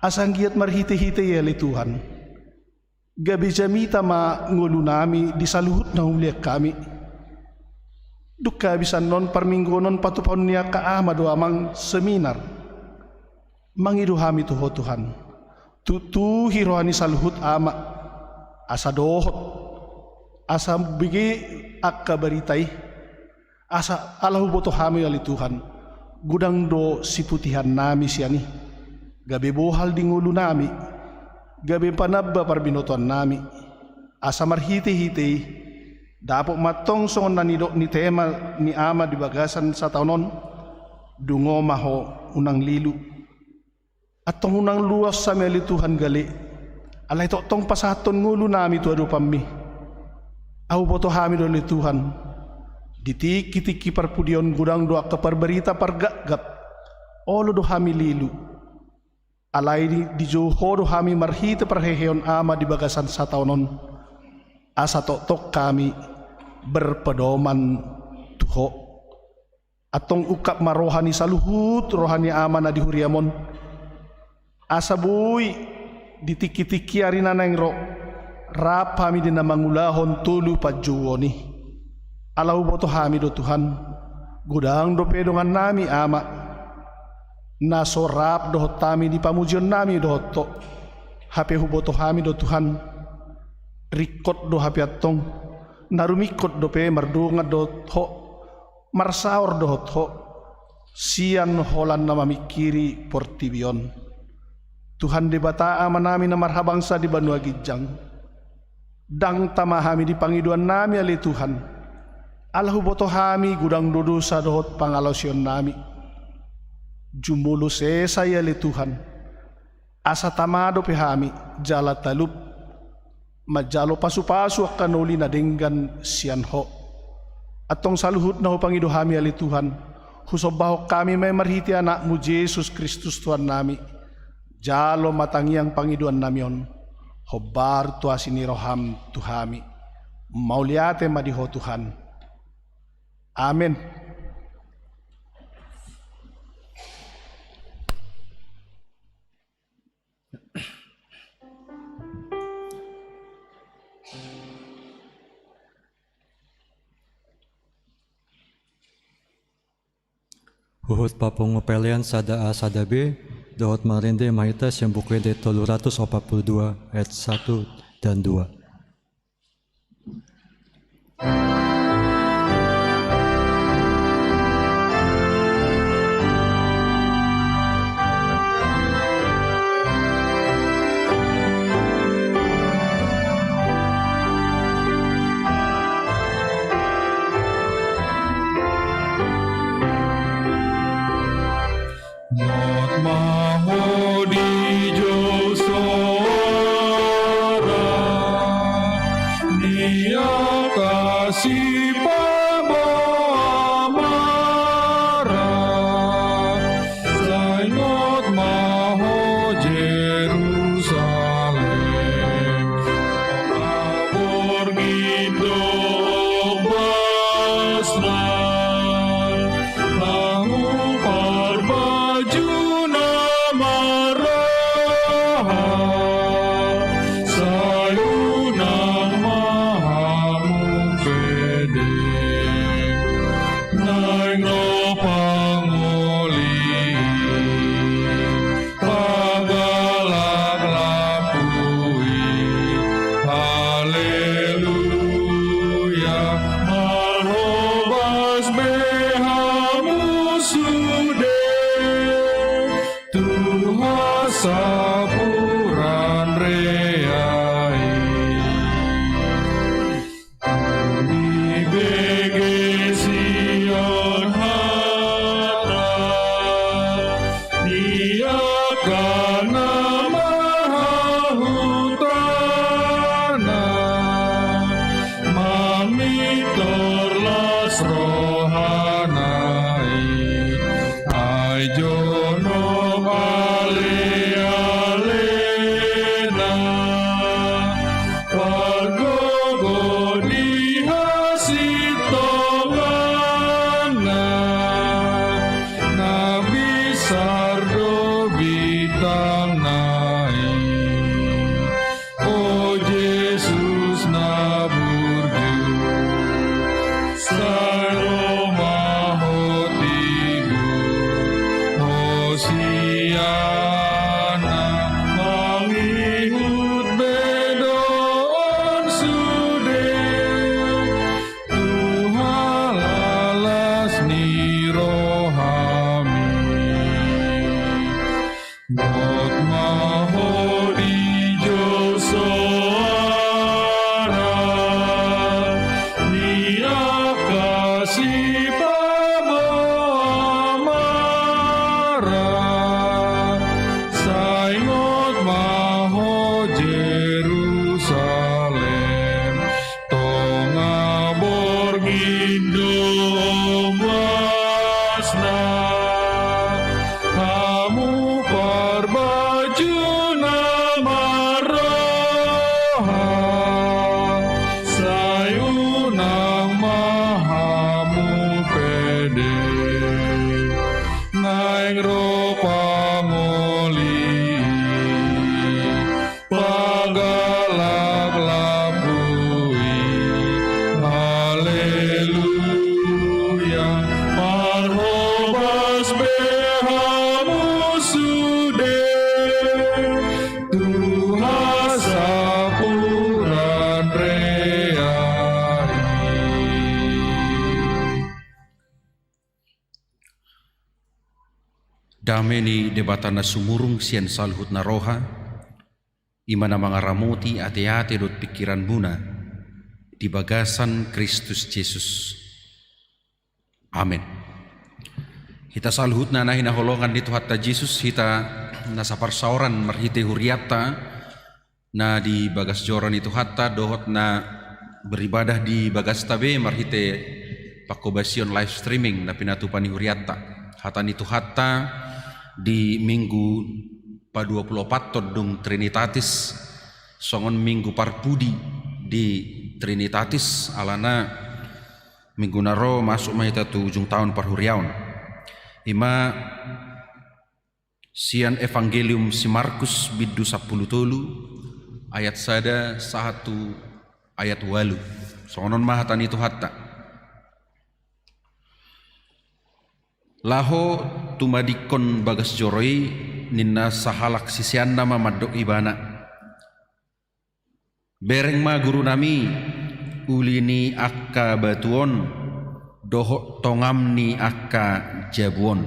asa anggiat marhitehite i ale Tuhan, gabe jamita ma ngolunami di saluhut na humaliang hami. Dung habis annon parmingguon on patupahon ni angka ama do amang seminar. Mangido hami tu Ho Tuhan, tutuhi roha ni saluhut ama, asa dohot, asa bege angka barita i. Asa ala huboto hami ale Tuhan, godang do siputihannami sian i, gabe bohal di ngolunami, gabe panamba parbinotoannami. Asa marhitehite i, dapot ma antong songon na nidok ni tema ni ama di bagasan sataon on, dungo ma ho, unang lilu. Antong unang luas hami ale Tuhan gale, alai tongtong pasahathon ngolunami tu adopanmi. Ai huboto hami do ale Tuhan, di tingkitingki parpudi on godang do angka parbarita pargapgap, olo do hami lilu. Alai di, dijou Ho do hami marhite parheheon ama di bagasan sataon on, asa tongtong hami berpedoman tu Ho. Antong ungkap ma roha ni saluhut roha ni ama na di huriam on, asa boi di tingkitingki ari na naeng ro, rap hami di na mangulahon tolu panjouon i. Ala huboto hami do Tuhan, godang dope dongannami ama na so rap dohot hami di pamujionnami dohot Ho. Hape huboto hami do Tuhan, ringkot do hape antong, na rumingkot dope mardongan dohot Ho, marsaor dohot Ho sian holan na mamingkiri portibi on. Tuhan Debata Amanami na marhabangsa di banua ginjang, ndang tama hami di pangidoannami ale Tuhan, ala huboto hami godang do dosa dohot pangalaosionnami. Jumolo sesa i ale Tuhan, asa tama dope hami jala talup manjalo pasupasu angka na uli na denggan sian Ho. Antong saluhutna hupangido hami ale Tuhan, husombahon hami ma i marhite Anakmu Jesus Kristus Tuhannami. Jalo ma tangiang pangidoannami on hombar tu asi ni roham tu hami. Mauliate ma di Ho Tuhan. Amen. Huhut papungu pelean sada A sada B, dohot marende ma hita sian Buku Ende tolu ratus opat pulu dua ayat satu dan dua. Ingot ma ho di jolo soara ni angka sipaboa mara. Sai ingot ma ho Jerusalem, borngin do ombasna. Hamu parbajuna marroha, sai unang ma hamu pede. Naeng ro pangoli, pagalak lampu i. Haleluya, marhobas be hamu sude tu hasapuran rea i. Dibege Sion hata ni angka na mahahutana, mamintor las rohana i. Ai jonok alealena, pargogo di hasintonganna, na binsar do bintangna i. O Jesus na burju, sai ro ma ho tigu. Hosiana, mangihut be do on sude tu halalas ni rohami. Ingot ma ho di jolo soara ni angka sipaboa mara. Sai ingot ma ho Jerusalem, tonga borngin do ombasna. Hamu parbajuna marroha, sai unang ma hamu pede. Naeng ro pangoli, pagalak lampu i. Haleluya, marhobas be hamu sude tu hasapuran rea i. Dame ni Debata na sumurung sian saluhut na roha, i ma na mangaramoti ateate dohot pingkiranmuna di bagasan Kristus Jesus. Amen. Hita saluhutna na hinaholongan ni Tuhanta Jesus, hita na saparsaoran marhite hurianta na di bagas joro ni Tuhanta dohot na beribadah di bagasta be marhite pangkobasion live streaming na pinatupa ni hurianta. Hata ni Tuhanta di Minggu padua pulu opat on dung Trinitatis, songon Minggu parpudi di Trinitatis, alana minggu na ro masuk ma hita tu ujung taon parhuriaon. I ma sian Evangelium si Markus bindu sampulu tolu, ayat sada sahat tu ayat ualu. Songon on ma hata ni Tuhanta. Laho tumadingkon bagas joro i, ninna sahalak siseanna ma mandok Ibana: Bereng ma, Gurunami, uli ni angka batu on dohot tongam ni angka jabu on.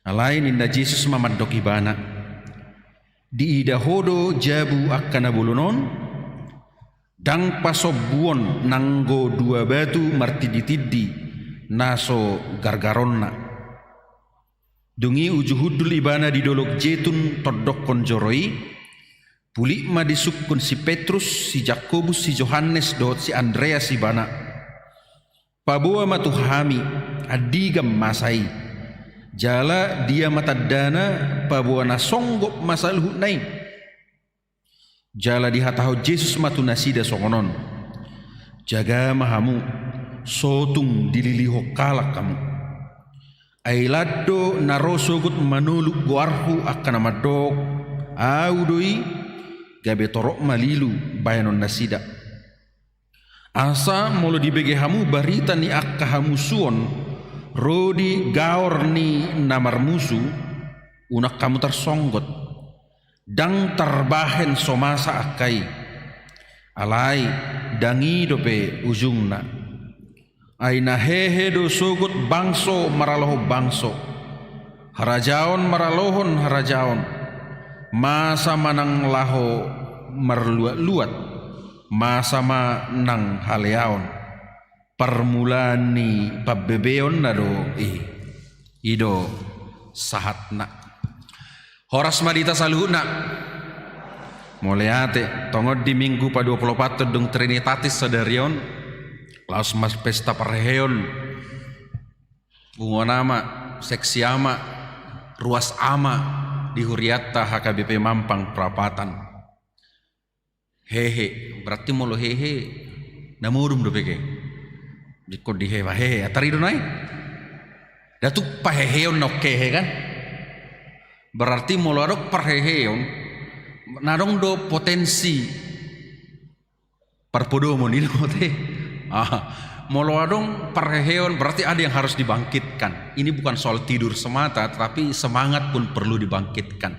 Alai ninna Jesus ma mandok ibana: Diida ho do jabu angka na bolon on? Ndang pasombuon nanggo dua batu martinditindi na so gargaronna. Dung i uju hundul ibana di Dolok Jetun tondokkon joro i, pulik ma disungkun si Petrus, si Jakobus, si Johannes dohot si Andreas ibana. Paboa ma tu hami, andigan masa i, jala dia ma tandana paboa na songgop ma saluhutna i. Jala dihatahon Jesus ma tu nasida songon on: Jaga ma hamu, so tung dililihon halak hamu. Ai lan do na ro sogot manoluk goarhu angka na mandok: Ahu do i, gabe torop ma lilu bahenon nasida. Asa molo dibege hamu barita ni angka hamusuon ro di gaor ni na marmusu, unang hamu tarsonggot. Ndang tarbahen so masa angka i. Alai ndang i dope ujungna. Ai na hehe do sogot bangso maralohon bangso, harajaon maralohon harajaon. Masa ma nang laho marluatluat, masa ma nang haleaon. Parmulaan ni pambebeonna do i. I do sahatna. Horas ma di hita saluhutna. Mauliate, tongon di Minggu padua pulu opat on dung Trinitatis sadari on, laos ma pesta parheheon punguan ama, seksi ama, ruas ama di hurianta H K B P Mampang Prapatan. Hehe, berarti molo hehe na modom dope ke. Ingkon dihehe, hehe, atar i do nai. Ndang tung paheheon na ongkehe kan. Berarti molo adong parheheon, na adong do potensi parpodomon, i do te. Ah, molo adong parheheon berarti ada yang harus dibangkitkan. Ini bukan soal tidur semata, tetapi semangat pun perlu dibangkitkan.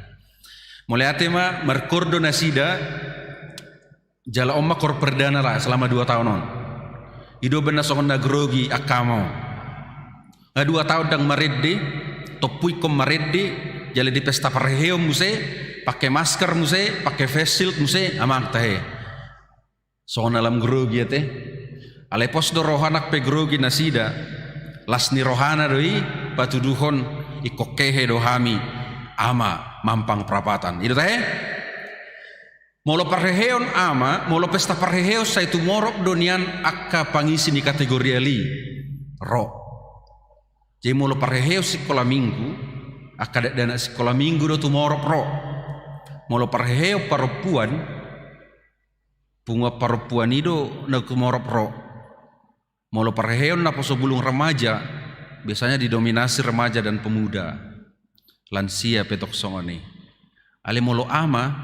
Mauliate ma, markoor do nasida, jala on ma koor perdana ra selama dua taon on. I do umbahen na songon na grogi angka ama on. Nga dua taon ndang marende, tompu ingkon marende, jala di pesta parheheon muse, pake masker muse, pake face shield muse, amang tahe. Songon na lam grogi ate. Alai pos do roha nang pe grogi nasida. Las ni rohana do i patuduhon ingkon hehe do hami ama Mampang Prapatan. I do tahe? Molo parheheon ama, molo pesta parheheon sai tumorop do nian angka pangisi ni kategorial i ro. Jadi molo parheheon sikola minggu, angka dakdanak sikola minggu do tumorop ro. Molo parheheon parompuan, punguan parompuan i do na tumorop ro. Molo parheheon naposo bulung remaja, biasanya didominasi remaja dan pemuda. Lansia pe tong songon i. Alai molo ama,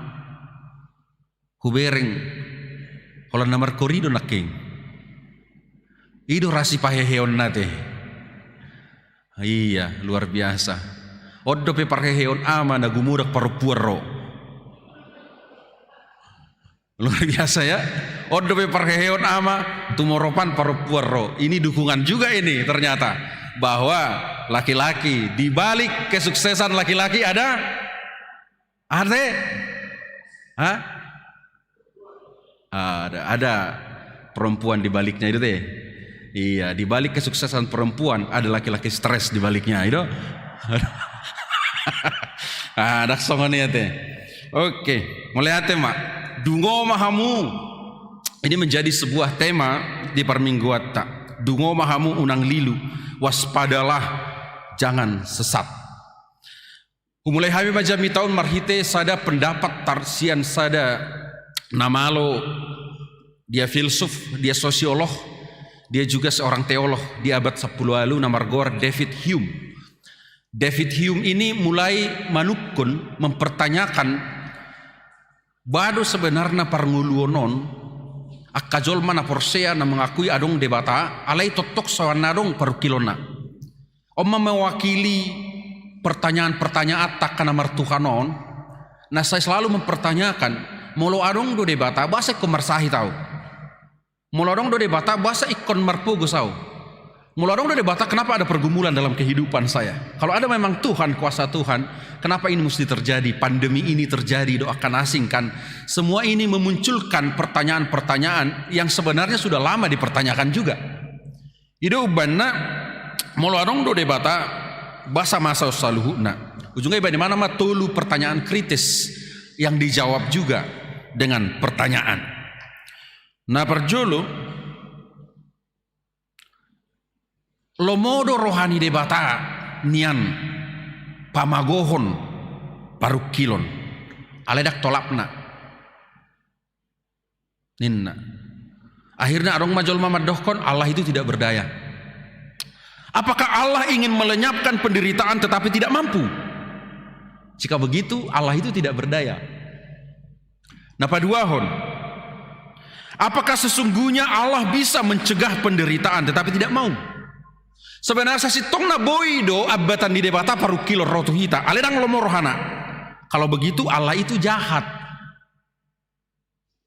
hubereng, holan na markoor i do nangkin. I do ra sipaheheonna te. Iya, luar biasa. On dope parheheon ama na gumodang parompuan ro. Luar biasa ya. On dope parheheon ama, tumoropan parompuan ro. Ini dukungan juga ini ternyata. Bahwa Laki-laki, di balik kesuksesan laki-laki ada, ada, hah? Ada, ada perempuan di baliknya itu, te. Iya, di balik kesuksesan perempuan ada laki-laki stres di baliknya itu. Ada songon i, te. Oke, mauliate ma. Dungo ma hamu. Ini menjadi sebuah tema di parmingguanta. Dungo ma hamu, unang lilu, waspadalah, jangan sesat. Humulai hami ma jamita on marhite sada pendapat tar sian sada na malo, dia filsuf, dia sosiolog, dia juga seorang teolog di abad sampulu ualu na margoar David Hume. David Hume ini mulai manungkun, mempertanyakan, boha do sebenarna parngoluon on, angka jolma na porsea, na mengakui adong Debata, alai tongtong saotik adong parungkilonna. On ma mewakili pertanyaan-pertanyaan angka na martuhan on, na sai selalu mempertanyakan, molo adong do Debata, boasa ingkon marsahit ahu? Molo adong do Debata, boasa ingkon marpogos ahu? Molo adong do Debata, kenapa ada pergumulan dalam kehidupan saya? Kalau ada memang Tuhan, kuasa Tuhan, kenapa ini mesti terjadi? Pandemi ini terjadi, do angka na asing kan? Semua ini memunculkan pertanyaan-pertanyaan yang sebenarnya sudah lama dipertanyakan juga. I do umbahen na, molo adong do Debata, boasa masa on saluhutna? Ujungnya ibana ma tolu pertanyaan kritis yang dijawab juga dengan pertanyaan. Na parjolo, lomo do roha ni Debata nian pamagohon parungkilon, alai ndang tolapna, ninna. Akhirnya adong ma jolma mandokkon, Allah itu tidak berdaya. Apakah Allah ingin melenyapkan penderitaan tetapi tidak mampu? Jika begitu, Allah itu tidak berdaya. Na paduahon, apakah sesungguhnya Allah bisa mencegah penderitaan tetapi tidak mau? Sebenarnya sasintongna boi do ambatan ni Debata parungkilon ro tu hita, alai ndang lomo rohana. Kalau begitu, Allah itu jahat.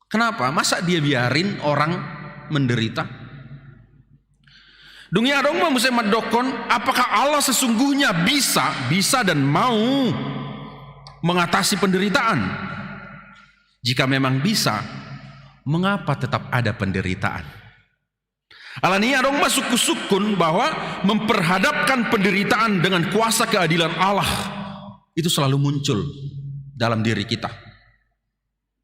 Kenapa? Masa dia biarin orang menderita? Dung i adong ma muse mandokkon, apakah Allah sesungguhnya bisa, bisa dan mau mengatasi penderitaan? Jika memang bisa, mengapa tetap ada penderitaan? Alani i adong ma sungkun-sungkun bahwa memperhadapkan penderitaan dengan kuasa keadilan Allah itu selalu muncul dalam diri kita.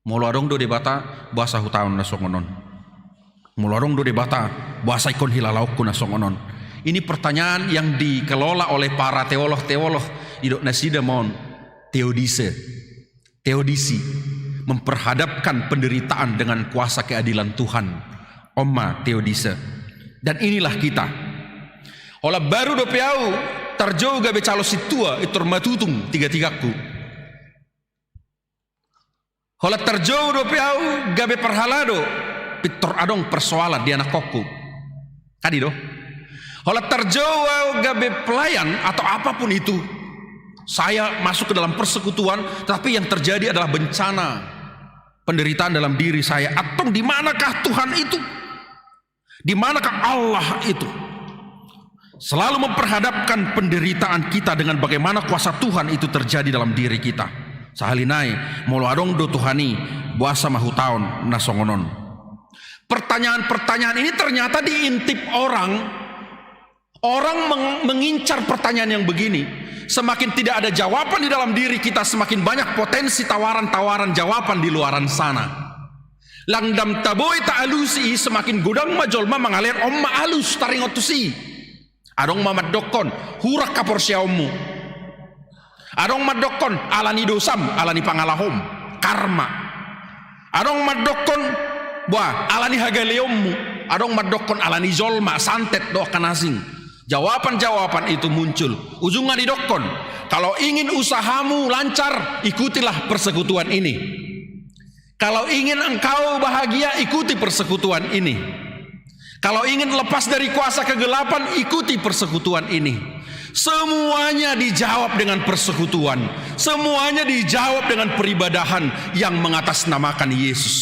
Molo adong do Debata, boasa hutaon na songon on? Molo adong do Debata, boasa ingkon hilalaonku na songon on? Ini pertanyaan yang dikelola oleh para teolog-teolog, didok nasida ma on teodise, teodisi, memperhadapkan penderitaan dengan kuasa keadilan Tuhan. On ma teodise. Dan inilah kita. Holan baru dope ahu tarjou gabe calo sintua, pintor matutung tiga-tigangku. Holan tarjou dope ahu gabe parhalado, pintor adong persoalan di anakkonku. Kan i do? Holan tarjou ahu gabe pelayan atau apapun itu, saya masuk ke dalam persekutuan, tapi yang terjadi adalah bencana, penderitaan dalam diri saya. Antong di manakah Tuhan itu? Di manakah Allah itu? Selalu memperhadapkan penderitaan kita dengan bagaimana kuasa Tuhan itu terjadi dalam diri kita. Sahali nai, molo adong do Tuhan i, boasa ma hutaon na songon on? Pertanyaan-pertanyaan ini ternyata diintip orang. Orang meng-, mengincar pertanyaan yang begini. Semakin tidak ada jawaban di dalam diri kita, semakin banyak potensi tawaran-tawaran jawaban di luaran sana. Ndang dang taboi taalusi, semakin godang ma jolma mangalean on ma alus taringot tusi. Adong ma mandokkon, hurang haporseaonmu. Adong mandokkon, alani dosam, alani pangalahom, karma. Adong mandokkon, boha, alani hagaleonmu. Adong mandokkon, alani jolma, santet, do angka na asing. Jawaban-jawaban itu muncul. Ujungna didokkon, kalau ingin usahamu lancar, ikutilah persekutuan ini. Kalau ingin engkau bahagia, ikuti persekutuan ini. Kalau ingin lepas dari kuasa kegelapan, ikuti persekutuan ini. Semuanya dijawab dengan persekutuan. Semuanya dijawab dengan peribadahan yang mengatasnamakan Yesus.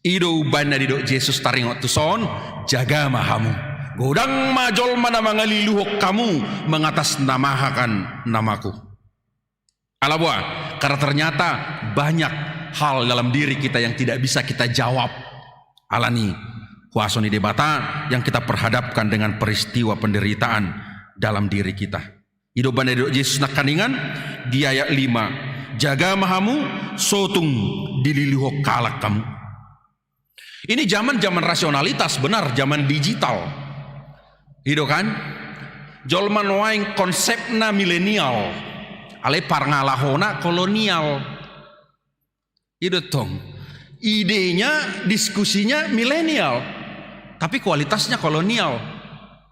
I do umbahen na didok Jesus taringot tuson, jaga ma hamu. Godang ma jolma na mangaliluhon hamu, mengatasnamahakan namaku. Ala boha, karena ternyata banyak hal dalam diri kita yang tidak bisa kita jawab. Alani kuasa ni Debata yang kita perhadapkan dengan peristiwa penderitaan dalam diri kita. I do umbahen na didok Jesus nangkaningan di ayat lima, jaga ma hamu, so tung dililuhon halak hamu. Ini zaman, zaman rasionalitas, benar, zaman digital. I do kan? Jolma nuaeng konsepna milenial. Alai parngalahona kolonial. I do tong. Idenya, diskusinya milenial, tapi kualitasnya kolonial.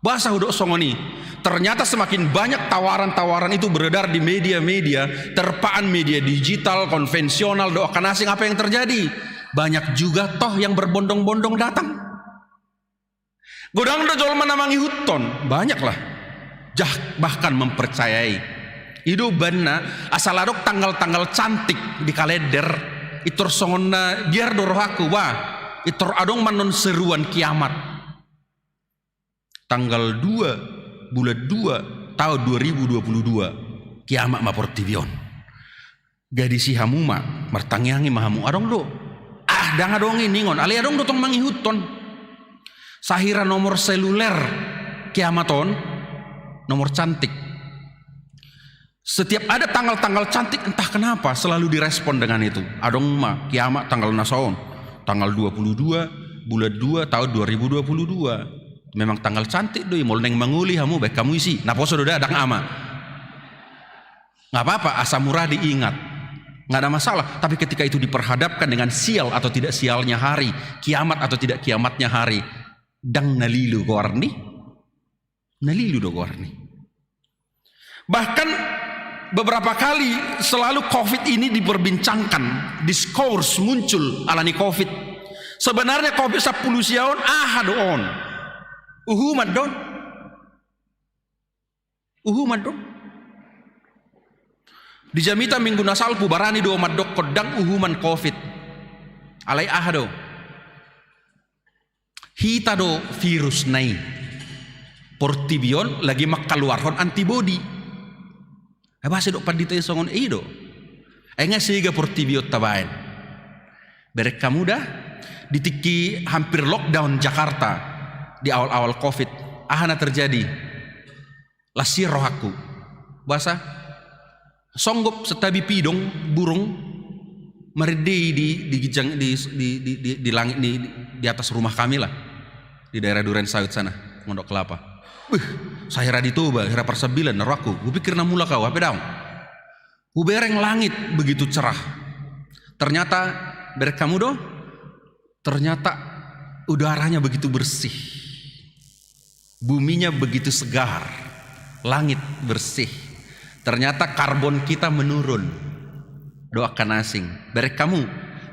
Boasa hudok songon i? Ternyata semakin banyak tawaran-tawaran itu beredar di media-media, terpaan media digital, konvensional, dohot angka na asing, apa yang terjadi? Banyak juga toh yang berbondong-bondong datang. Godang do jolma na mangihuthon, banyaklah. Jah, bahkan mempercayai. I do umbahen na, asal adong tanggal-tanggal cantik di kalender, i tor songon na biar do rohangku, wah, i tor adong ma annon seruan kiamat. Tanggal dua, bulan dua, tahun dua ribu dua puluh dua, kiamat ma portibi on. Gadisi hamu ma, martangiangi ma hamu, adong do. Ah, ndang adong i ningon, alai adong do tong mangihuthon. Sahira nomor seluler kiamat on, nomor cantik. Setiap ada tanggal-tanggal cantik, entah kenapa selalu direspon dengan itu. Adong ma kiamat tanggal na saon, tanggal dua puluh dua, bulan dua, tahun dua ribu dua puluh dua. Memang tanggal cantik do i, molo naeng mangoli hamu, baen hamu isi. Na poso do da, ndang ama. Nggak apa-apa, asal murah diingat. Nggak ada masalah. Tapi ketika itu diperhadapkan dengan sial atau tidak sialnya hari, kiamat atau tidak kiamatnya hari, ndang na lilu goarni. Na lilu do goarni. Bahkan beberapa kali selalu covid ini diperbincangkan, diskurs muncul alani covid. Sebenarnya covid sampulu sia on, aha do on? Uhuman do on. Uhuman do on. Di jamita minggu na salpu barani do mandokkon ndang uhuman covid. Alai aha do? Hita do virusna i. Portibi on lagi mangkaluarhon antibodi. Ai boasa didok pandita i songon i do? Ai nga sega portibi on tabaen. Bereng hamu da, di tingki hampir lockdown Jakarta di awal-awal covid, aha na terjadi? Las sir rohangku. Boasa? Songgop santabi pidong, burung, marende i di, di ginjang, di, di, di, di, di langit, di, di atas rumah kami lah. Di daerah Duren Sawit sana, Pondok Kelapa. Wih, sahira di Toba, hira parsambilan, na rohangku. Hupikir na mulak au, hape daong. Hubereng langit begitu cerah. Ternyata, bereng hamu do, ternyata udaranya begitu bersih. Buminya begitu segar. Langit bersih. Ternyata karbon kita menurun. Dohot angka na asing. Bereng hamu,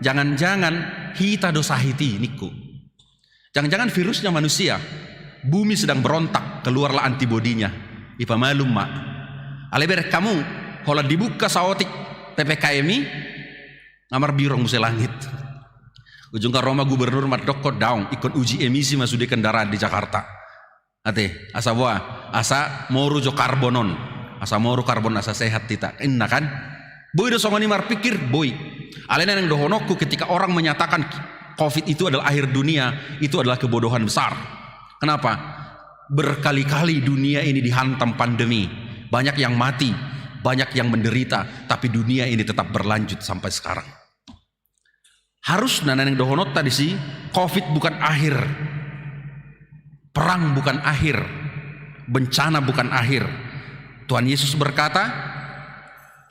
jangan-jangan hita do sahit i ningku. Jangan-jangan virusnya manusia. Bumi sedang berontak, keluarlah antibodinya. Ipamalum ma. Alai bereng hamu, holan dibuka saotik P P K M i, nga marbirong muse langit. Ujungna ro ma gubernur mandokkon daong, ingkon uji emisi ma sude kendaraan di Jakarta. Ate, asa boha, asa moru jo karbon on. Asa moru karbon, asa sehat hita. Inna kan? Boi do songon i marpikir, boi. Alai na naeng dohononku, ketika orang menyatakan covid itu adalah akhir dunia, itu adalah kebodohan besar. Kenapa? Berkali-kali dunia ini dihantam pandemi. Banyak yang mati, banyak yang menderita, tapi dunia ini tetap berlanjut sampai sekarang. Harusna na naeng dohononta disi, covid bukan akhir. Perang bukan akhir. Bencana bukan akhir. Tuhan Yesus berkata,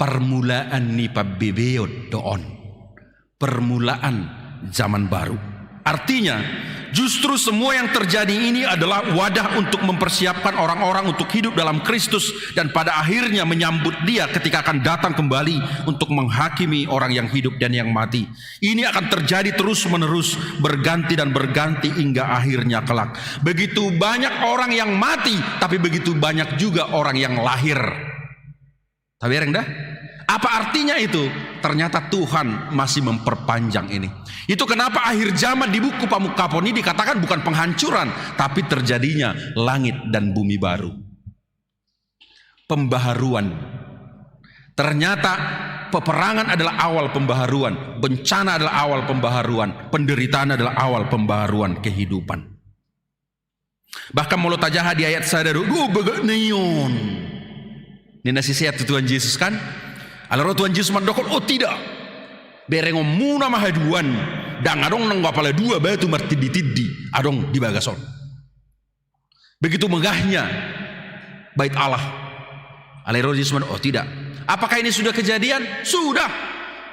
permulaan ni pambebeon do on. Permulaan zaman baru. Artinya, justru semua yang terjadi ini adalah wadah untuk mempersiapkan orang-orang untuk hidup dalam Kristus dan pada akhirnya menyambut Dia ketika akan datang kembali untuk menghakimi orang yang hidup dan yang mati. Ini akan terjadi terus-menerus, berganti dan berganti hingga akhirnya kelak. Begitu banyak orang yang mati, tapi begitu banyak juga orang yang lahir. Tabereng da? Apa artinya itu? Ternyata Tuhan masih memperpanjang ini. Itu kenapa akhir zaman di buku Pamungkapon ini dikatakan bukan penghancuran, tapi terjadinya langit dan bumi baru. Pembaharuan. Ternyata peperangan adalah awal pembaharuan, bencana adalah awal pembaharuan, penderitaan adalah awal pembaharuan kehidupan. Bahkan molo tajaha di ayat sada do, "Dua bagak na i on," ninna sisean tu Tuhan Jesus kan. Alai ro Tuhan Jesus mandok, "Oh tidak. Berengonmuna ma haduan. Ndang adong nanggo apala dua batu martinditindi adong di bagas on." Begitu megahnya Bait Allah. Alai ro Jesus mandok, "Oh tidak. Apakah ini sudah kejadian?" Sudah.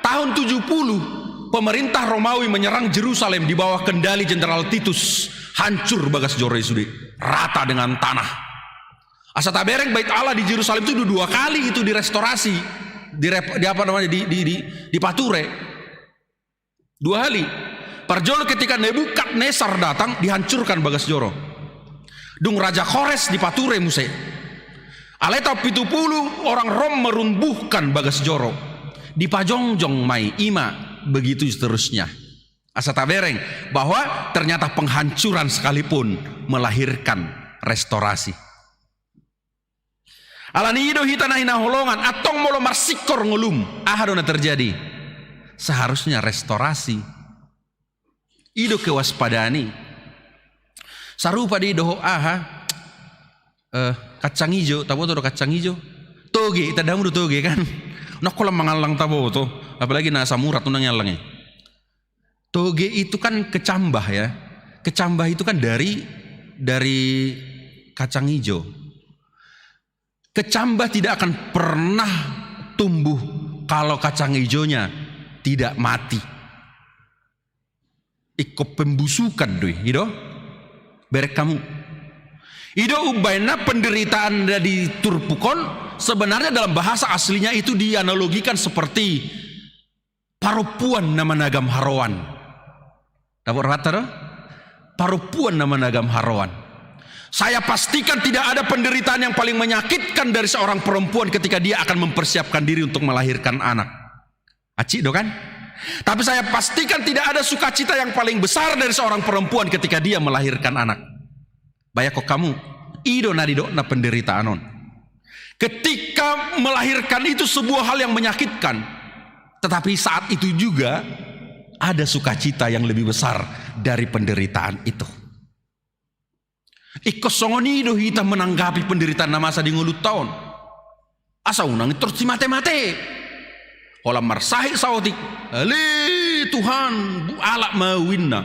Tahun tujuh puluh, pemerintah Romawi menyerang Jerusalem di bawah kendali Jenderal Titus. Hancur bagas joro i sude, rata dengan tanah. Asa tabereng, Bait Allah di Jerusalem itu dua kali itu direstorasi, direp-, di apa namanya, di, di, di, dipature. Dua hali. Parjolo ketika Nebukadnesar datang, dihancurkan bagas joro. Dung Raja Kores dipature muse. Alai tahun pitu puluh orang Rom meruntuhkan bagas joro. Dipajongjong ma i, ima begitu seterusnya. Asa tabereng bahwa ternyata penghancuran sekalipun melahirkan restorasi. Alani i do hita na hinaholongan, antong molo marsingkor ngolum, aha do na terjadi? Seharusnya restorasi. I do kewaspadaan i. Sarupa do i dohot aha? Eh, kacang ijo, taboto do kacang ijo? Toge, itanda hamu do toge kan? Nangkin holan mangallang taboto, apalagi na asam urat unang iallang i. Toge itu kan kecambah ya. Kecambah itu kan dari, dari kacang ijo. Kecambah tidak akan pernah tumbuh kalau kacang ijonya tidak mati. Ingkon pembusukan do i, i do? Bereng hamu. I do umbahen na penderitaan di turpuk on, sebenarnya dalam bahasa aslinya itu dianalogikan seperti parompuan na managam haroan. Dapot rohanta do? Parompuan na managam haroan. Saya pastikan tidak ada penderitaan yang paling menyakitkan dari seorang perempuan ketika dia akan mempersiapkan diri untuk melahirkan anak. Hansit do kan? Tapi saya pastikan tidak ada sukacita yang paling besar dari seorang perempuan ketika dia melahirkan anak. Bayangkon hamu, i do na nidokna penderitaan on. Ketika melahirkan itu sebuah hal yang menyakitkan, tetapi saat itu juga ada sukacita yang lebih besar dari penderitaan itu. Ingkon songon i do hita menanggapi penderitaan na masa di ngolunta on. Asa unang torus mate-mate. Holan marsahit saotik. Ale Tuhan, bu-, alap ma au inna.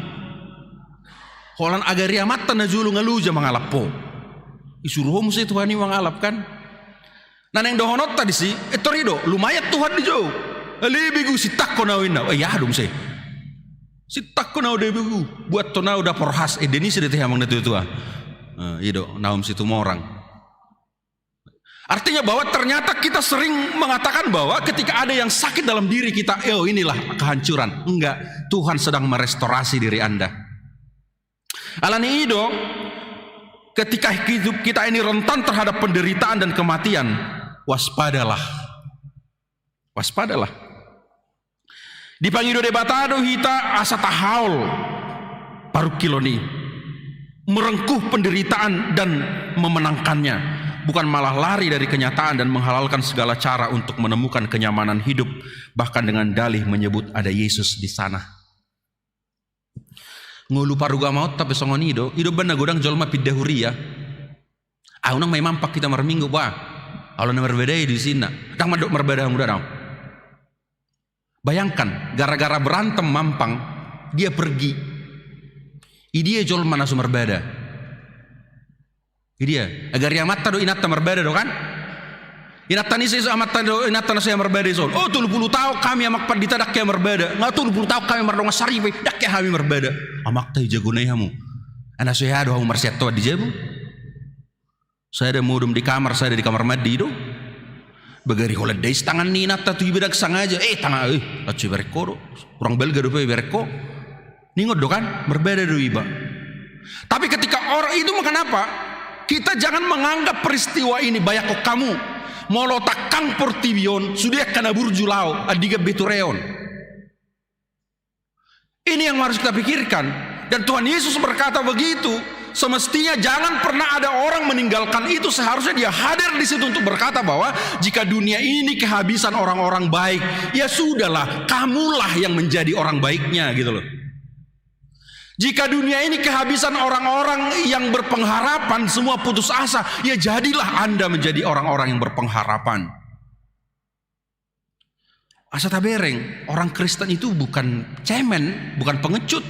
Holan agari amanta na jolo nga loja mangalap ho. Isuru ho muse Tuhan i mangalap kan. Na naeng dohononta disi, eh, tor i do, lumayan Tuhan dijou. Ale begu, sintangkon au inna. Eh, aha do muse? Sintangkon au do begu. Buathon au dapor khas, eh, ende ni sude tu amang na tua-tua. Eh, i do, Nahum Situmorang. Artinya bahwa ternyata kita sering mengatakan bahwa ketika ada yang sakit dalam diri kita, "Eh, oh, inilah kehancuran." Enggak, Tuhan sedang merestorasi diri Anda. Alani i do, ketika hidup kita ini rentan terhadap penderitaan dan kematian, waspadalah. Waspadalah. Dipangido Debata do hita asa tahaol parungkilon i, merengkuh penderitaan dan memenangkannya, bukan malah lari dari kenyataan dan menghalalkan segala cara untuk menemukan kenyamanan hidup, bahkan dengan dalih menyebut ada Yesus di sana. Ngolu parugamaonta pe songon i do, i do umbahen na godang jolma pinda huria. Ah, unang ma i Mampang hita marminggu, bah. Ala na marbada i do isinna. Ndang mandok marbada hamu da, daong. Bayangkan, gara-gara berantem Mampang, dia pergi. I dia jolma na so marbada. I dia, agari amanta do inanta marbada do kan? Inanta ni si amanta do, inanta na so hea marbada i son. Oh, tolu pulu taon hami Amang Pandita ndang hea marbada. Nga tolu pulu taon hami mardongan saripe, ndang hea hami marbada. Amang, tai jago nai hamu. Ana so hea do hamu marsiantoan di jabu. Sada modom di kamar, sada di kamar mandi do. Bagari holan dais tangan ni inanta tu iba, ndang sangaja. Eh, tangan, eh, acu ibereng ho do. Kurang balga dope ibereng ho. Ningon do kan, marbada do iba. Tapi ketika orang itu, kenapa? Kita jangan menganggap peristiwa ini, bayangkon hamu, Molo tangkang portibi on, sude angka na burju laho, andigan be tureon. Ini yang harus kita pikirkan. Dan Tuhan Yesus berkata begitu. Semestinya jangan pernah ada orang meninggalkan itu, seharusnya dia hadir di situ untuk berkata bahwa jika dunia ini kehabisan orang-orang baik, ya sudahlah, kamulah yang menjadi orang baiknya, gitu loh. Jika dunia ini kehabisan orang-orang yang berpengharapan, semua putus asa, ya jadilah Anda menjadi orang-orang yang berpengharapan. Asa tabereng, orang Kristen itu bukan cemen, bukan pengecut.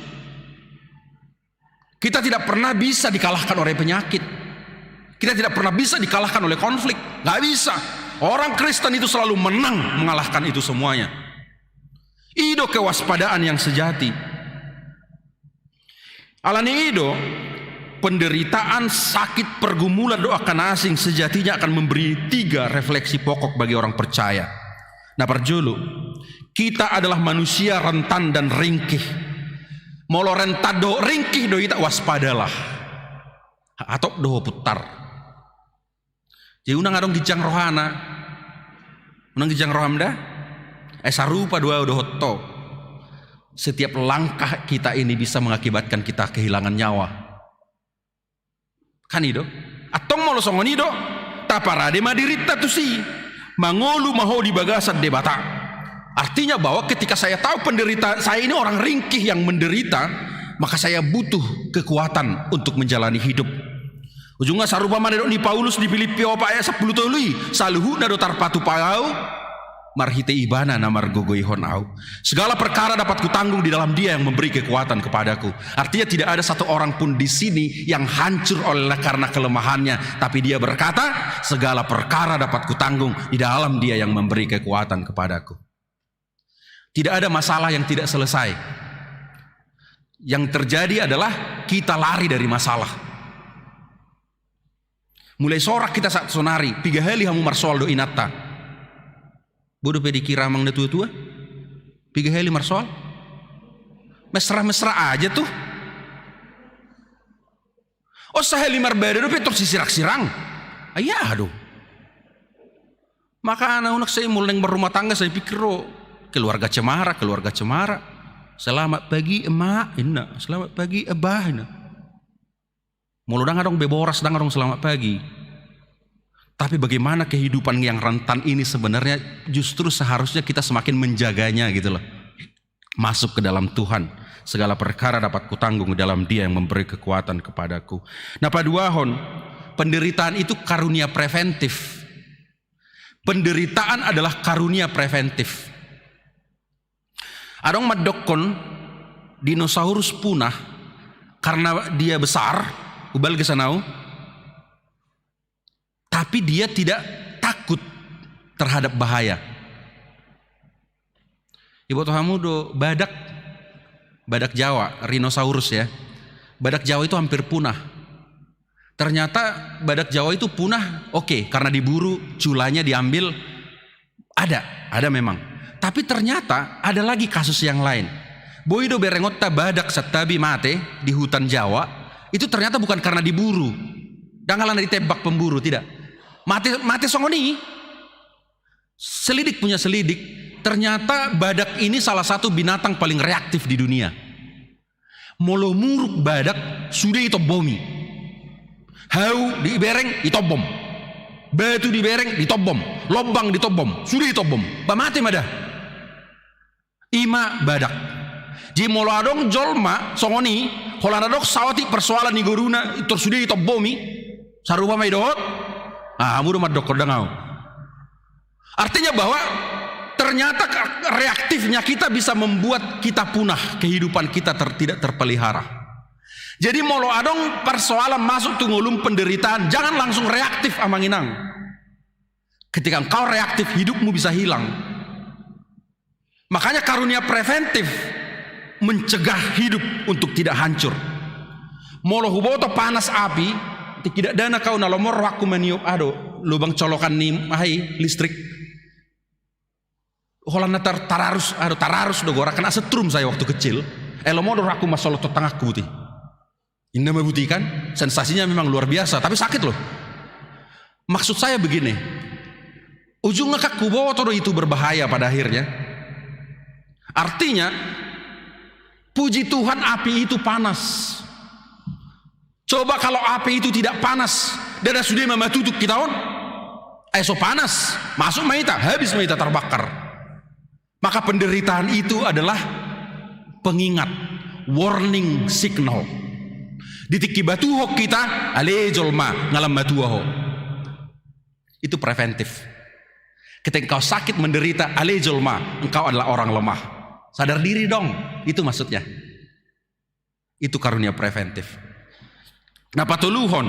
Kita tidak pernah bisa dikalahkan oleh penyakit. Kita tidak pernah bisa dikalahkan oleh konflik. Nggak bisa. Orang Kristen itu selalu menang mengalahkan itu semuanya. I do kewaspadaan yang sejati. Alani i do, penderitaan, sakit, pergumulan dohot angka na asing sejatinya akan memberi tiga refleksi pokok bagi orang percaya. Na parjolo, kita adalah manusia rentan dan ringkih. Molo rentan dohot ringkih do hita, waspadalah. Hatop do ho puntar. Jadi unang adong ginjang rohana. Unang ginjang roham da. Eh, sarupa do au dohot ho. Setiap langkah kita ini bisa mengakibatkan kita kehilangan nyawa. Kan i do. Antong molo songon i do, taparade ma dirinta tusi. Mangolu ma ho di bagasan Debata. Artinya bahwa ketika saya tahu penderitaan saya ini orang ringkih yang menderita, maka saya butuh kekuatan untuk menjalani hidup. Ujungna sarupa ma na didok ni Paulus di Pilippi opat ayat sampulu tolu i, saluhutna do tarpatupa au marhite Ibana na margogoihon au. Segala perkara dapat kutanggung di dalam Dia yang memberi kekuatan kepadaku. Artinya tidak ada satu orang pun di sini yang hancur oleh karena kelemahannya, tapi dia berkata, segala perkara dapat kutanggung di dalam Dia yang memberi kekuatan kepadaku. Tidak ada masalah yang tidak selesai. Yang terjadi adalah kita lari dari masalah. Mulai sorak hita sahat sonari, piga hali hamu marsoal dohot inanta? Bodo pe dikira amang na tua-tua. Piga hali marsoal? Mesra-mesra aja tuh. Oh, sahali marbada dope tor sisirang-sirang. Ai aha do? Makana unang sai molo naeng marrumah tangga sai pikir ro keluarga cemara, keluarga cemara. Selamat pagi, Emak, inna. Selamat pagi, Abah, inna. Molo ndang adong be boras, ndang adong selamat pagi. Tapi bagaimana kehidupan yang rentan ini sebenarnya justru seharusnya kita semakin menjaganya gitu loh. Masuk ke dalam Tuhan. Segala perkara dapat kutanggung dalam Dia yang memberi kekuatan kepadaku. Na paduahon, penderitaan itu karunia preventif. Penderitaan adalah karunia preventif. Adong mandokkon dinosaurus punah karena dia besar, ubalga sanau, tapi dia tidak takut terhadap bahaya. Iboto hamu do badak, badak Jawa, rhinosaurus ya. Badak Jawa itu hampir punah. Ternyata badak Jawa itu punah, oke, karena diburu, culanya diambil, ada, ada memang. Tapi ternyata ada lagi kasus yang lain. Boi do berengonta badak santabi mate di hutan Jawa, itu ternyata bukan karena diburu. Ndang alana ditembak pemburu, tidak. Mate, mate songon i. Selidik punya selidik, ternyata badak ini salah satu binatang paling reaktif di dunia. Molo muruk badak, sude itombomi. Hau dibereng, itombom. Batu dibereng, ditombom. Lombang ditombom, sude itombom. Ba mate ma da. Ima badak. Jadi molo adong jolma songon i, holan adong saotik persoalan ni goruna, tor sude itombomi. Sarupa ma i dohot. Ah, hamu do mandokkon, ndang au. Artinya bahwa ternyata reaktifnya kita bisa membuat kita punah, kehidupan kita ter-, tidak terpelihara. Jadi molo adong persoalan masuk tu ngolum, penderitaan, jangan langsung reaktif amang inang. Ketika engkau reaktif, hidupmu bisa hilang. Makanya karunia preventif mencegah hidup untuk tidak hancur. Molo huboto panas api, tingki dakdanak au na lomo rohangku maniop, aha do, lubang colokan ni aha i, listrik. Holan na tar-, tararus, aha do, tararus do gorak, kena setrum saya waktu kecil. Eh, lomo do rohangku mansolothon tanganku, buti. Inna ma, buti kan, sensasinya memang luar biasa, tapi sakit loh. Maksud saya begini, Ujungna kan huboto do itu berbahaya pada akhirnya. Artinya, puji Tuhan, api itu panas. Coba kalau api itu tidak panas, ndada sude ma matutu hita on. Ai so panas, masuk ma hita, habis ma hita, terbakar. Maka penderitaan itu adalah pengingat, warning signal. Di tingki batuhon hita, ale jolma, nga lam matua ho. Itu preventif. Ketika engkau sakit, menderita, ale jolma, engkau adalah orang lemah. Sadar diri dong, itu maksudnya. Itu karunia preventif. Na patoluhon,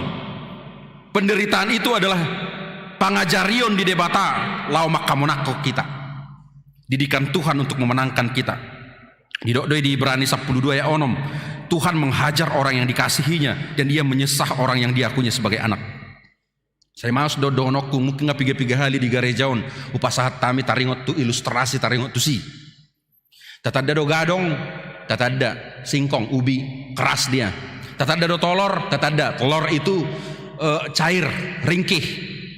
penderitaan itu adalah pangajarion ni Debata laho manghamonanghon hita. Didikan Tuhan untuk memenangkan kita. Didok do i di Ibrani sampulu dua ayat onom, Tuhan menghajar orang yang dikasihinya, dan Ia menyesah orang yang diakuinya sebagai anak. Sai maos do dohononku, mungkin nga piga-piga hali di gareja on hupasahat hami taringot tu ilustrasi, taringot tusi. Tatanda do gadong, tatanda singkong, ubi, keras dia. Tatanda do tolor, tatanda, telur itu, eh, cair, ringkih.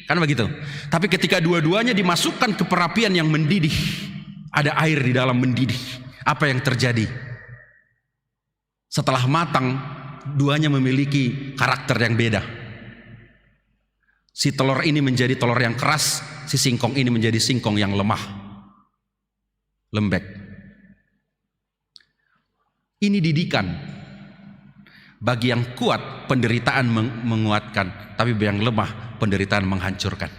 Kan begitu. Tapi ketika dua-duanya dimasukkan ke perapian yang mendidih, ada air di dalam mendidih. Apa yang terjadi? Setelah matang, duanya memiliki karakter yang beda. Si telur ini menjadi telur yang keras, si singkong ini menjadi singkong yang lemah. Lembek. Ini didikan. Bagi yang kuat, penderitaan meng-, menguatkan, tapi bagi yang lemah, penderitaan menghancurkan.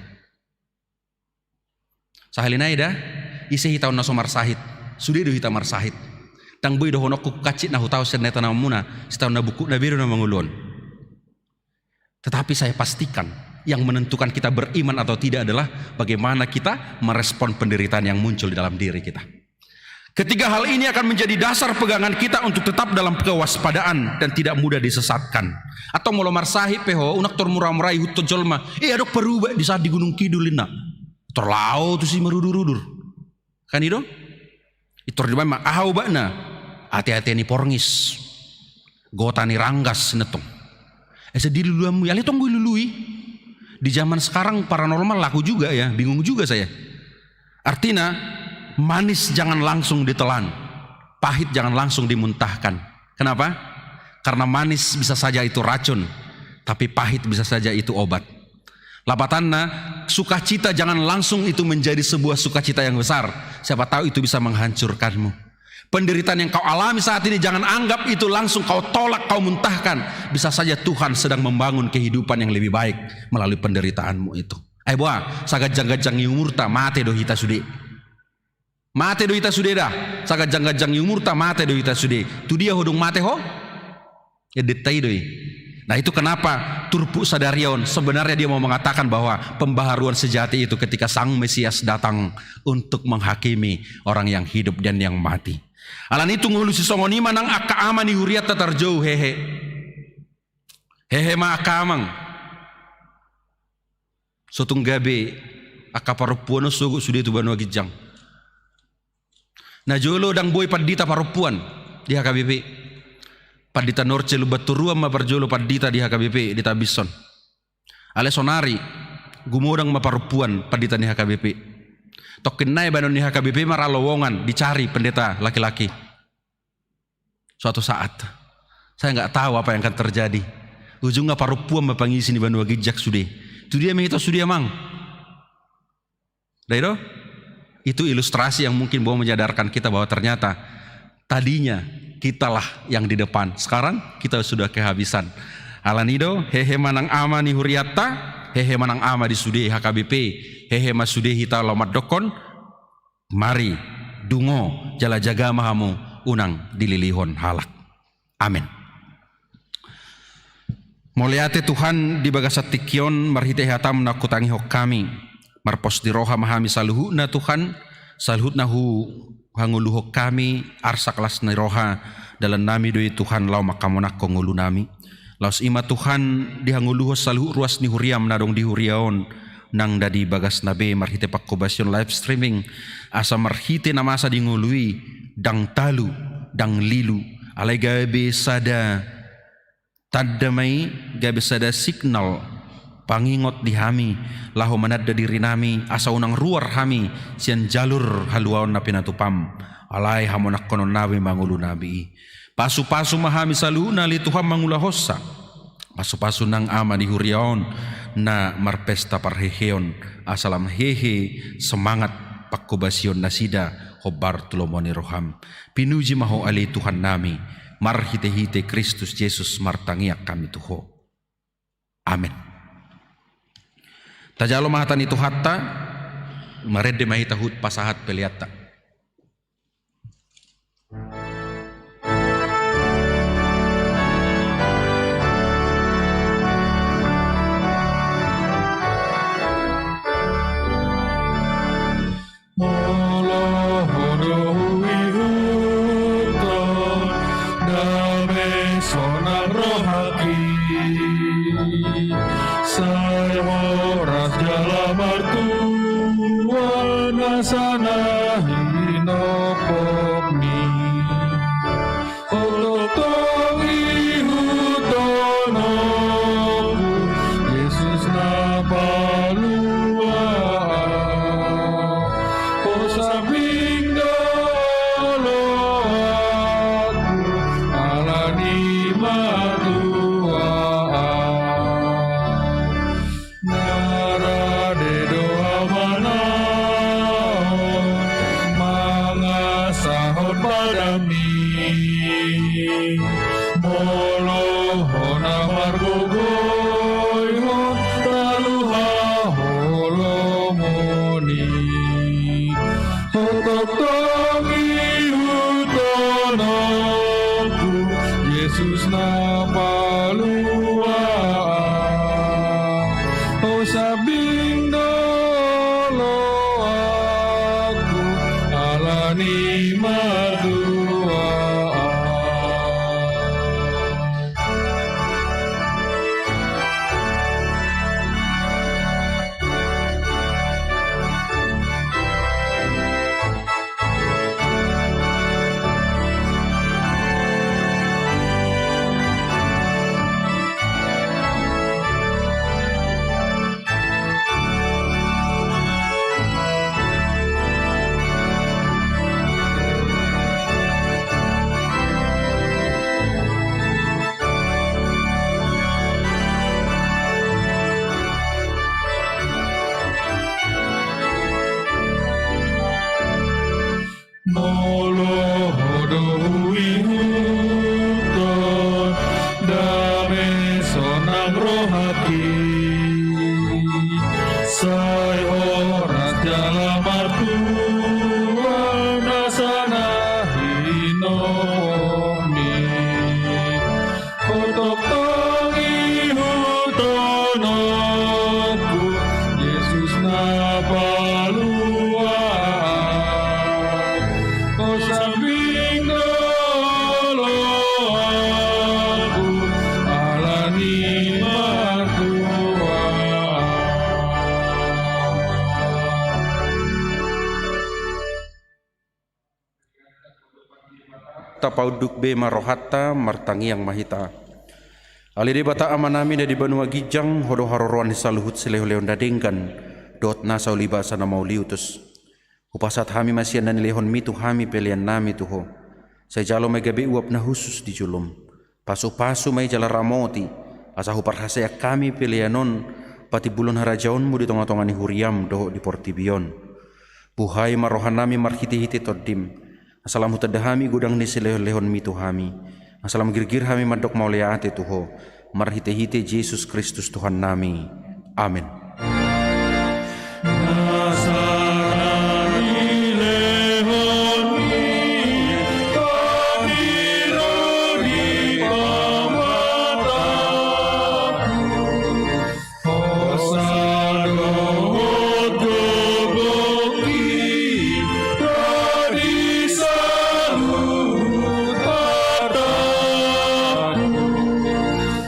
Sahali nai da, ise hita on na so marsahit? Sude do hita marsahit. Ndang boi dohononku, kancit na hutaon sian na i tanamonmuna, sitaon na bungkuk na be do na mangolu on. Tetapi saya pastikan, yang menentukan kita beriman atau tidak adalah bagaimana kita merespon penderitaan yang muncul di dalam diri kita. Ketiga hal ini akan menjadi dasar pegangan kita untuk tetap dalam kewaspadaan dan tidak mudah disesatkan. Atau molo marsahit pe ho, unang tor mura-mura ihuthon jolma, "Eh, adong parubat di san di Gunung Kidul," ninna. Tor laho tusi marudur-udur. Kan i do? Itor dibaen ma, aha obatna? Ate-ate ni porngis. Gota ni ranggas, ninna tong. Asa diluluanmu i, alai tong boi lului. Di zaman sekarang paranormal laku juga ya, bingung juga saya. Artinya, manis jangan langsung ditelan, pahit jangan langsung dimuntahkan. Kenapa? Karena manis bisa saja itu racun, tapi pahit bisa saja itu obat. Lapatanna, sukacita jangan langsung itu menjadi sebuah sukacita yang besar. Siapa tahu itu bisa menghancurkanmu. Penderitaan yang kau alami saat ini, jangan anggap itu langsung kau tolak, kau muntahkan. Bisa saja Tuhan sedang membangun kehidupan yang lebih baik melalui penderitaanmu itu. Ai boha, saganjang-ganjang ni umurta, mate do hita sude. Mate do hita sude da, saganjang-ganjang ni umurta, mate do hita sude. Tu dia ho dung mate ho? Endenta i do i. Nah, itu kenapa turpuk sadari on sebenarnya dia mau mengatakan bahwa pembaharuan sejati itu ketika Sang Mesias datang untuk menghakimi orang yang hidup dan yang mati. Alani i tu ngolu sisongon i ma nang angka ama ni hurianta tarjou, hehe. Hehe ma angka amang. So tung gabe angka parompuan on sogot sude tu banua ginjang. Na jolo ndang boi pandita parompuan di H K B P. Pandita Norce Lumbantoruan ma parjolo pandita di H K B P di Tambis on. Alai sonari, gumodang ma parompuan pandita ni H K B P. Tongkin nai bahenon ni H K B P ma ra lowongan, dicari pendeta laki-laki. Suatu saat, saya nggak tahu apa yang akan terjadi. Ujungna parompuan ma pangisi ni banua ginjang sude. Tu dia ma hita sude, amang? Dai do? Itu ilustrasi yang mungkin mau menyadarkan kita bahwa ternyata tadinya kitalah yang di depan, sekarang kita sudah kehabisan. Alani i do, hehe ma nang ama ni hurianta, hehe ma nang ama di sude H K B P, hehe ma sude hita laho mandokkon, mari, dungo, jala jaga ma hamu, unang dililihon halak. Amen. Mauliate Tuhan, di bagasan tingki on, marhite hataM na hutangihon hami, marpos ni roha ma hami saluhutna Tuhan, saluhutna huhangoluhon hami, arsak las ni roha, dalannami do i Tuhan laho manghamonanghon ngolunami. Laos i ma Tuhan, dihangoluhon saluhut ruas ni huriaM na adong di huria on, nang na di bagasna be marhite panghobasion live streaming, asa marhite na masa di ngolu i, ndang talu, ndang lilu, alai gabe sada tanda ma i, gabe sada signal, Pangingot di hami, laho mananda dirinami, asa unang ruar hami sian jalur haluaon na pinatupaM, alai hamonangkononNami ma ngolunami i. Pasupasu ma hami saluhutna ale Tuhan mangulahonsa. Pasupasu nang ama ni huria on na marpesta parheheon, asa lam hehe semangat pangkobasion nasida hombar tu lomo ni rohaM. Pinuji ma Ho ale Tuhannami, marhitehite Kristus Jesus martangiang hami tu Ho. Amen. Tajalo ma hata ni Tuhanta, marende ma hita huhut pasahat peleanta. Molo Ho do huihuthon, dame sonang rohangki. Sai horas jala martua nasa na hinophopmi. Ho tongtong ihuthononku, Jesus na palua. Ho sambing do oloanku ala ni martua. Na rade do hamuna mangasahon padami. Molo Ho na margogoihon talu haholomon i. Ho tongtong ihuthononku, Jesus na palua. Ho sambing do oloanku ala ni martua. Molo Ho do huihuthon, dame sonang rohangki. Sai horas jala martua nasa na hinophopmi. Ho tongtong ihuthononku, Jesus na palua. Ho sambing do oloanku ala ni martua. Tapaunduk be ma rohanta, martangiang ma hita. Ale Debata Amanami na di banua ginjang, Ho do haroroan ni saluhut silehonlehon na denggan dohot nasa uli basa na mauliutus. Hupasahat hami ma sian na nilehonMi tu hami peleannami tu Ho. Sai jalo ma i gabe uap na hushus di joloM. Pasupasu ma i jala ramoti, asa huparhaseang hami pelean on patimbulon harajaonMu di tongatonga ni huriaM dohot di portibi on. Buhai ma rohanami marhitehite TondiM, asa lam hutanda hami godang ni silehonlehonMi tu hami, asa lam girgir hami mandok mauliate tu Ho, marhitehite Jesus Kristus Tuhannami. Amen. Nasa na nilehonMi, padi ro di pamataku. Hosa dohot gogongki, ra di saluhut hatangku.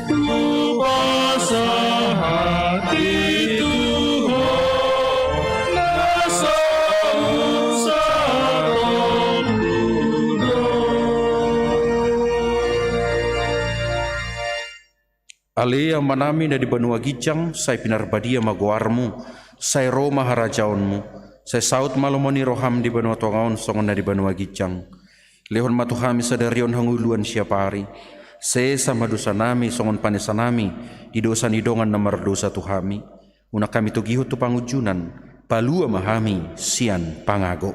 Hupasahat hita Ale Amanami na di banua ginjang, sai pinarbadia ma goarmu, sai ro ma harajaonmu, sai saut ma lomo ni roham di banua tonga on songon na di banua ginjang. Lehon ma tu hami sadari on hangoluan siapari. Sesa ma dosanami songon panesanami di dosa ni dongan na mardosa tu hami. Unang hami togihon tu pangunjunan, palua ma hami sian pangago.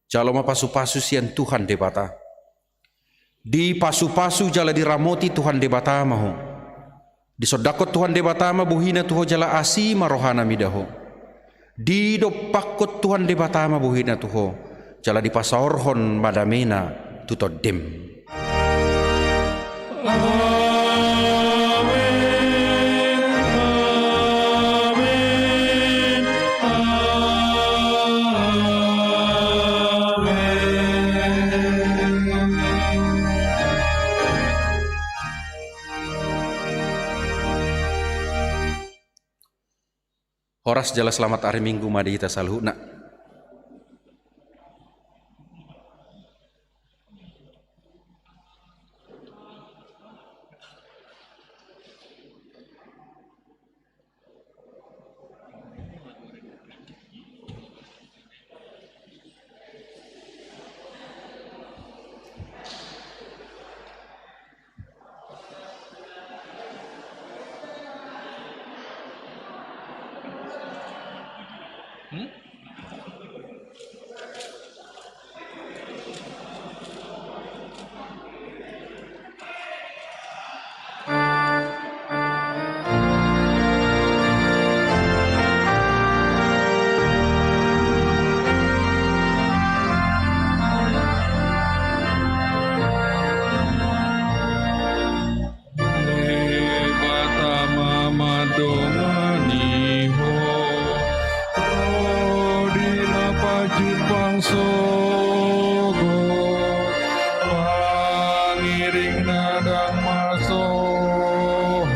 Jalo ma pasupasu sian Tuhan Debata. Dipasupasu jala diramoti Tuhan Debata ma ho. Disondangkon Tuhan Debata ma bohina tu ho jala asi ma rohana mida ho. Didompakkon Tuhan Debata ma bohina tu ho jala dipasaorhon ma damena tu tondem. Horas jala selamat ari Minggu ma di hita saluhutna. Debata ma mandongani ho, ro di na pajumpang sogot, pangiring na ndang masohot.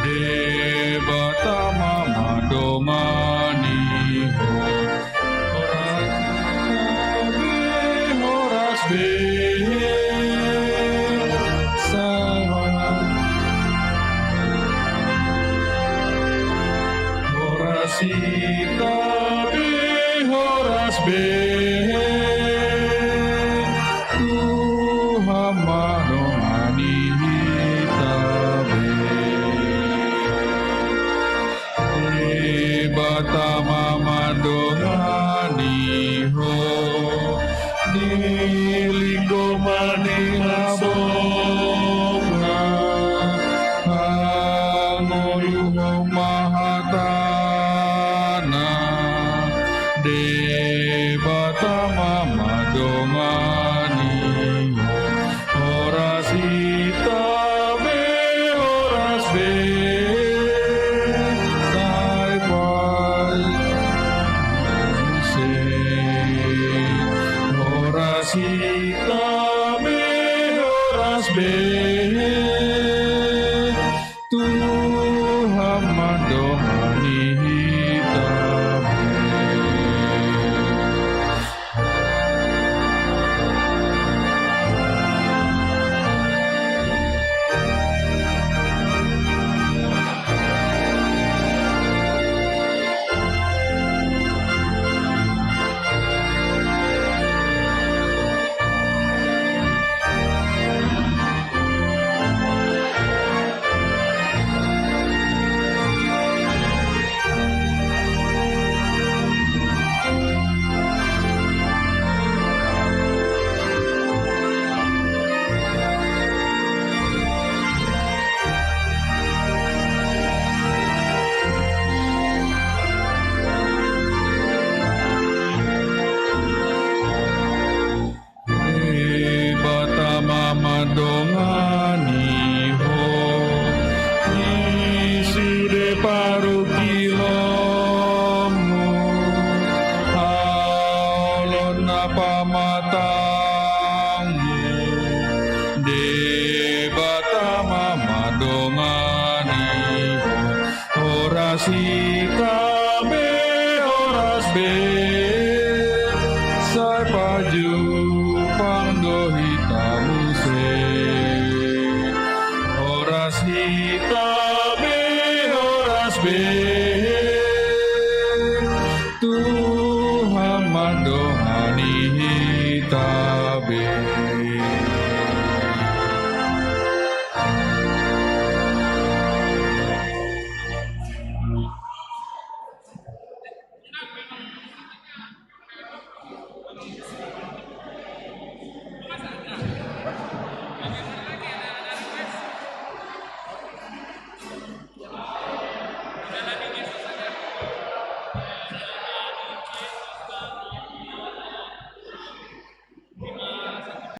Debata ma mandongani ho. Horas be, horas be. Sama. Horas hita be, horas be. Tuhan mandongani hita be. Debata ma mandongani ho, di linggoman ni habongna, hangoluhon ma hatana. Debata ma mandongani